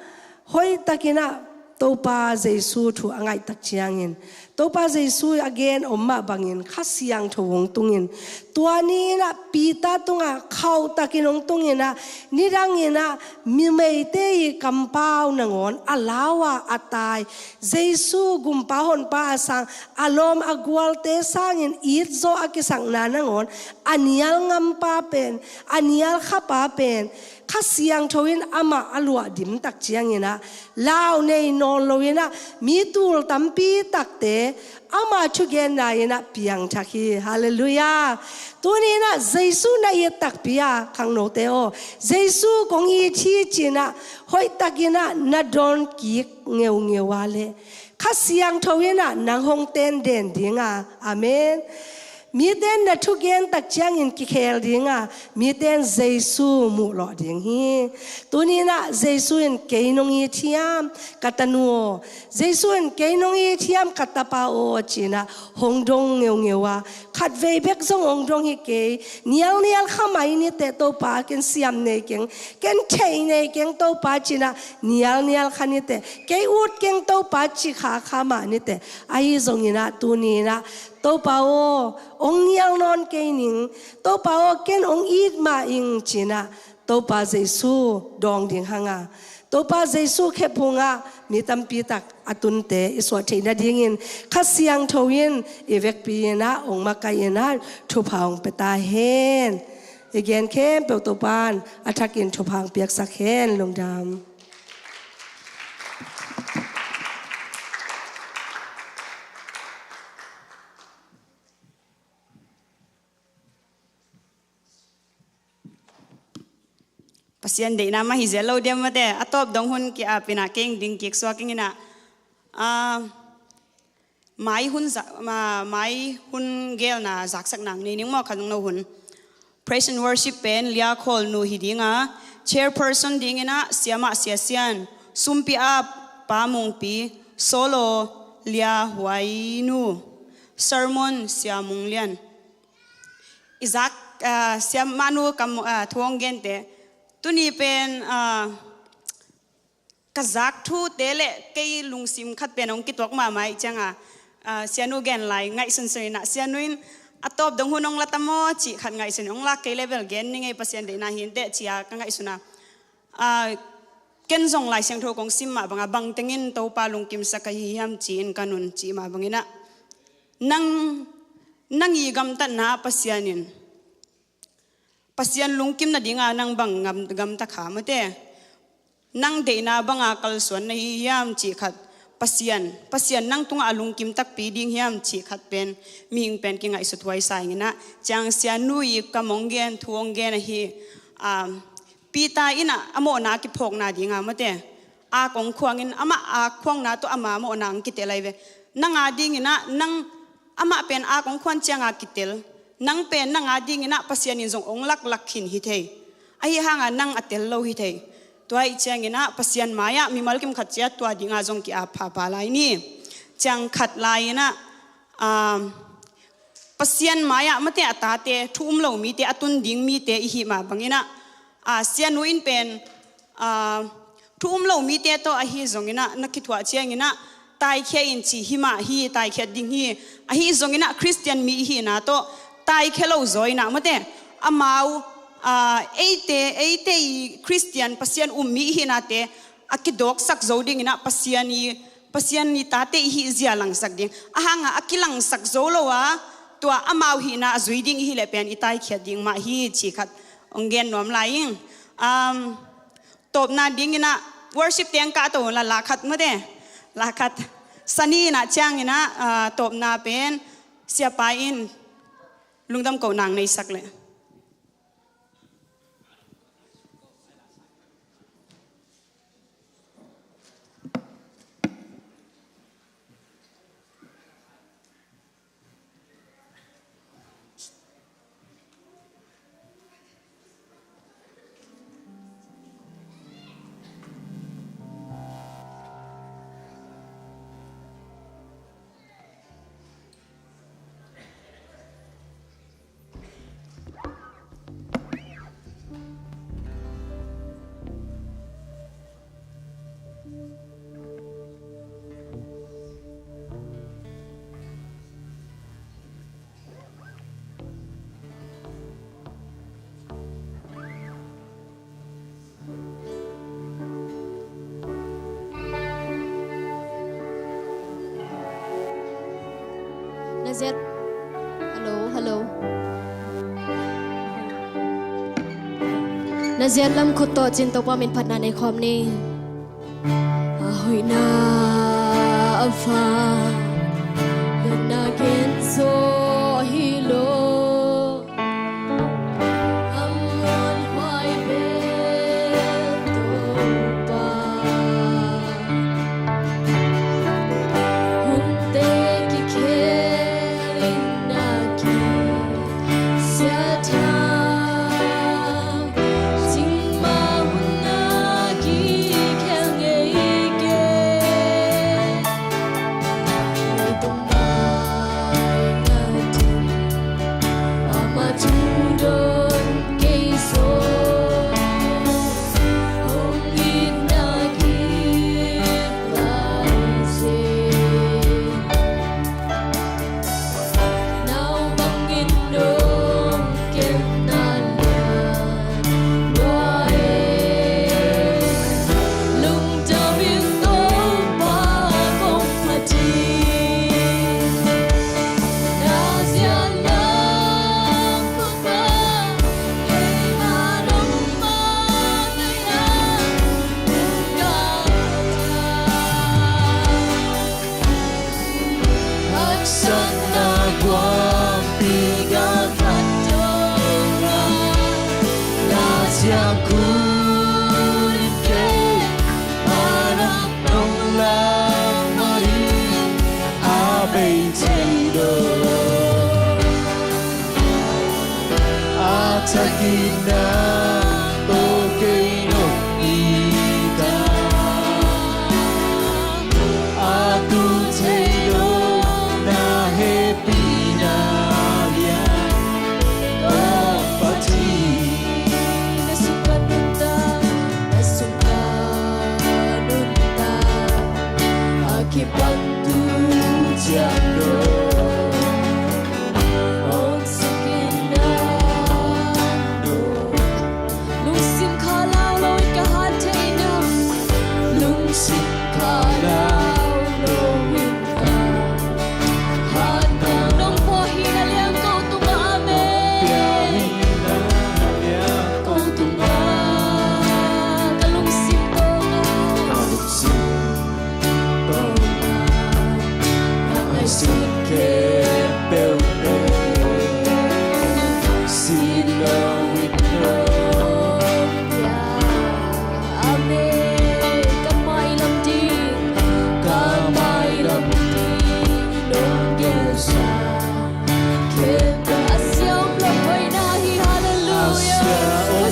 hoih takin ah Topa Jesu thu a ngaih tak ciangin, Topa Jesu a gen om mah bangin Kha Siangtho ong tungin, tua ni in ah Peter tungah khauh takin ong tungin ah, nidangin ah mimeite i kampau nangawn a lau a, a tai, Jesu gumpa honpa a sang, a lawm a gualte sangin it zaw a kisakna nangawn a nial ngampa pen, a nial khapa pen, Kha Siangtho in amah a luah dim tak ciangin ah, lau nei nawn lo in ah mi tul tampi takte ama thugenna in ah piangthak hi. Halleluiah. Tuni in ah Jesu na it takpi a, khangnote aw, Jesu kong it hi, ci-in ah hoih takin ah na dawn kik ngeungeu a leh, Kha Siangtho in ah nang hong tenden ding a. Amen. Mite in na thugen tak ciangin kikhel ding a, mite in Jesu muh lawh ding hi. Tuni in ah Jesu in kei nong it hiam, ka tanu aw, Jesu in kei nong it hiam, ka tapa aw, ci-in ah hong dong ngeungeu a, khatvei bek zong hong dong hi kei. Nialnial kha mai ni teh Topa, ken siam nei keng, ken thei nei keng Topa, ci-in ah nialnial kha ni teh, kei ut keng Topa, ci kha kha mah ni teh, ahi zongin ah tuni in ah, Topa aw, ong nial nawn kei ning, Topa aw, ken ong it mah ing, ci-in ah Topa Jesu dawng ding hang a, Topa Jesu khe phungah mi tampi tak a tunte i suah theih nadingin Kha Siangtho in i vekpi in ah ong makaih in ah thupha ong pia ta hen. I gen khempeuh Topa in a thakin thupha ong piaksak hen. Lungdam. Pasian deihna mah hi zel lo diam maw te. A tawp dong hun ki-ap in ah kei ding kik suak ing in ah, ah, mai hun za-, ma-, mai hun gelna zaksak nang nei ning maw, khat zong no hun. Praise and worship pen Lia Khawl nu hi ding a, chairperson ding in ah Siamah Sia Sian, sumpi-ap Pa Mung Pi, solo Lia Huai nu, sermon Sia Mung Lian. I zak, ah, Siamah nu kam, ah, thu hong gente. Tuni pen, ah, ka zak thute le kei lungsim khat pen hong kituak mahmah ih ciang a, ah, Sianu gen lai ngaihsunsun in ah, Sianu in a tawp dong hun hong la ta maw cih khat ngaihsun, hong lak kei le bel gen ning ei, Pasian deihna hi inteh ci-a ka ngaihsun a. Ah, ken zong Lai Siangtho kong sim mah bang a, bang tengin Topa lungkimsak ka hi hiam ci-in ka nun cih mah bang in ah, nang, nang i gamtatna ah Pasian in, Pasian lungkim nading a nang bang gam-, gamta kha maw te. Nang deihna bang a kalsuan na hi hiam cih khat, Pasian, Pasian nang tungah a lungkim takpi ding hiam cih khat pen mihing pen kingaihsut huai sa ing in ah, ciang Sianu i kam hong gen, thu hong gen ahi, ah, Peter in ah a mawhna kiphawkna ding a maw te, ak hong khuang in, amah ak khuangna tawh ama mawhna hong kitel lai ve. Nang a ding in ah, nang amah pen ak hong khuan ciang a kitel. Nang pen nang a ding in ah Pasian in zong hong laklak khin hi thei. Ahi hang a nang a tel lo hi thei. Tua ih ciang in ah Pasian mai-ah mimal kim khat ciat tua ding a zong ki-ap phapha lai ni. Ciang khat lai in ah, ah, Pasian mai-ah maw te a tate, thu um lo mite, a tun ding mite i hih mah bang in ah, ah, Sianu in pen, ah, thu um lo mite tawh ahi zong in ah, na kithuah ciang in ah, taikhia in ci hi mah hi, taikhiat ding hi. Ahi zong in ah Khristian mi i hihna tawh taikhia lo zaw in ah maw te, amau, ah, eite, eite i Khristian Pasian um mi i hihnate a kidawksak zo ding in ah Pasian i, Pasian i tate i hih zia langsak ding. A hang a, a kilangsak zo lo a, tua amau hihna a zui ding i hih leh pen i taikhiat ding mah hi cih khat hong gen nuam lai ing. Um, tawpna ding in ah worship teng kah to la, la khat maw te. La khat. Sani in ah ciang in ah, ah, tawpna pen Siapa in lungdam kohna hong neisak leh. Na ziat, hello, hello. Na ziat lam khut tawh cin Topa min phatna nei khawm ni. A hoihna a va, lutna gen zaw hi lo. A muanhuai bel Topa. Hunte kikhel in na kisia thang, singmah hun na kikhel ngei kei. Leitung mai ngatin amah thu dawn kei zaw, hong itna kik lai seh. Nau bangin dong kemna lian lua e. Lungdam ing Topa kong phat hi. Na ziat lam khut tawh, keima dong mah na hiam, lungdam. Haksatna guangpi galkhat dong a, na ziak uh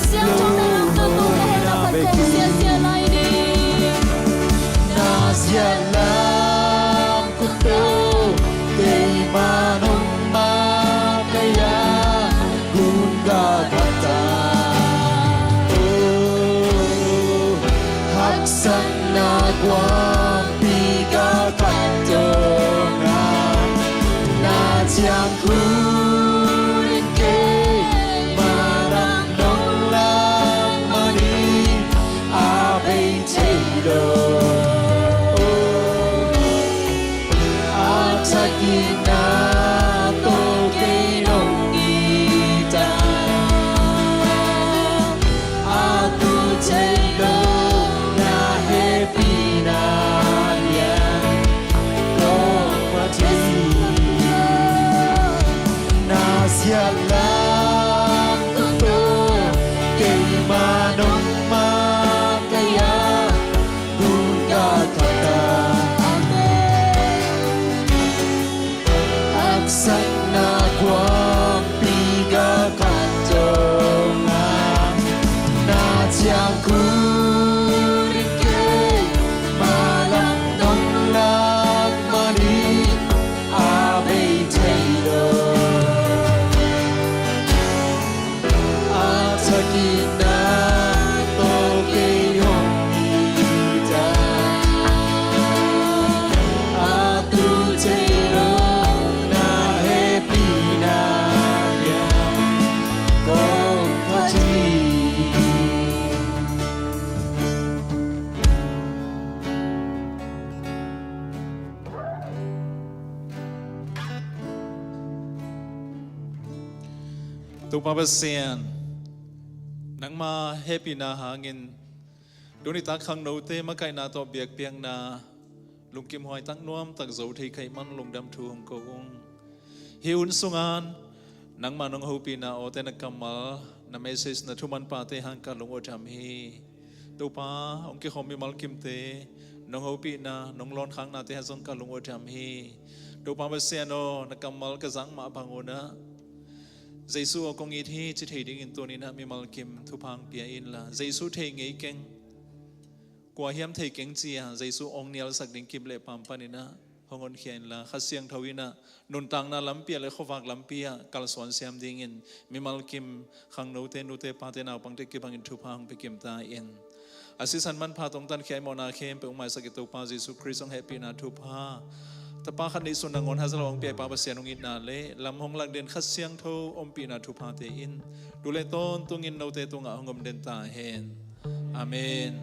Siangtho na lam tawh tu le hena phat kong siasia lai ni. Na sialam kut tawh keimah nong makaih a, gun ka khat a. Oh, haksatna kuampi ka khat dong a, na ciang khut in keimah lam nong lak man hi, a bei thei lo. A thak itna tawh kei nong it a, a tu thei lo na hehpihna hiam kong phat hi. Na sialam tawh keimah nong makaih a, gun ka khat a. Haksatna kuampi ka khat dong a, na ciang khut in keimah lam nong lak man hi, a bei thei lo. A thak itna tawh kei hong it a, a tu thei lo na hehpihna hiam kong phat hi. Topa Pasian, nangma hehpihna hangin tuni tak khangnote makaihna tawh biakpiakna lungkim huai tak nuam tak zo thei kha ahih man lungdam thu hong ko ung. Hih hun sungah nangma nong hopihna awte na kammal, na message, na thuman pate hang ka lung uat hiam hi. Topa, hong kikhawm mimal kimte nong hopihna, nong lawnkhaknate hang zong ka lung uat hiam hi. Topa Pasian aw, na kammal ka zak mah bang un ah Jesu aw kong it hi ci thei dingin tuni-in ah mimal kim thupha hong pia inla, Jesu thei ngei keng, kua hiam thei keng ci-a Jesu hong nialsak ding kip le pam panin ah hong honkhia inla, Kha Siangtho in ah nuntakna lampi ah le khuavak lampi ah kalsuan siam dingin mimal kim khangnote, nute, pate, naupangte kibangin thupha hong pia kim ta in. A sisan manpha tawh hong tankhia i mawhna khempeuh hong maisak i Topa Jesu Khrist hong hehpihna thupha, Tapa khat neihsun nangawn haza lo hong pia i Pa Pasian hong itna le lam hong lak den Kha Siangtho ompihna thuphate in tu le tawntungin note tungah hong om den ta hen. Amen.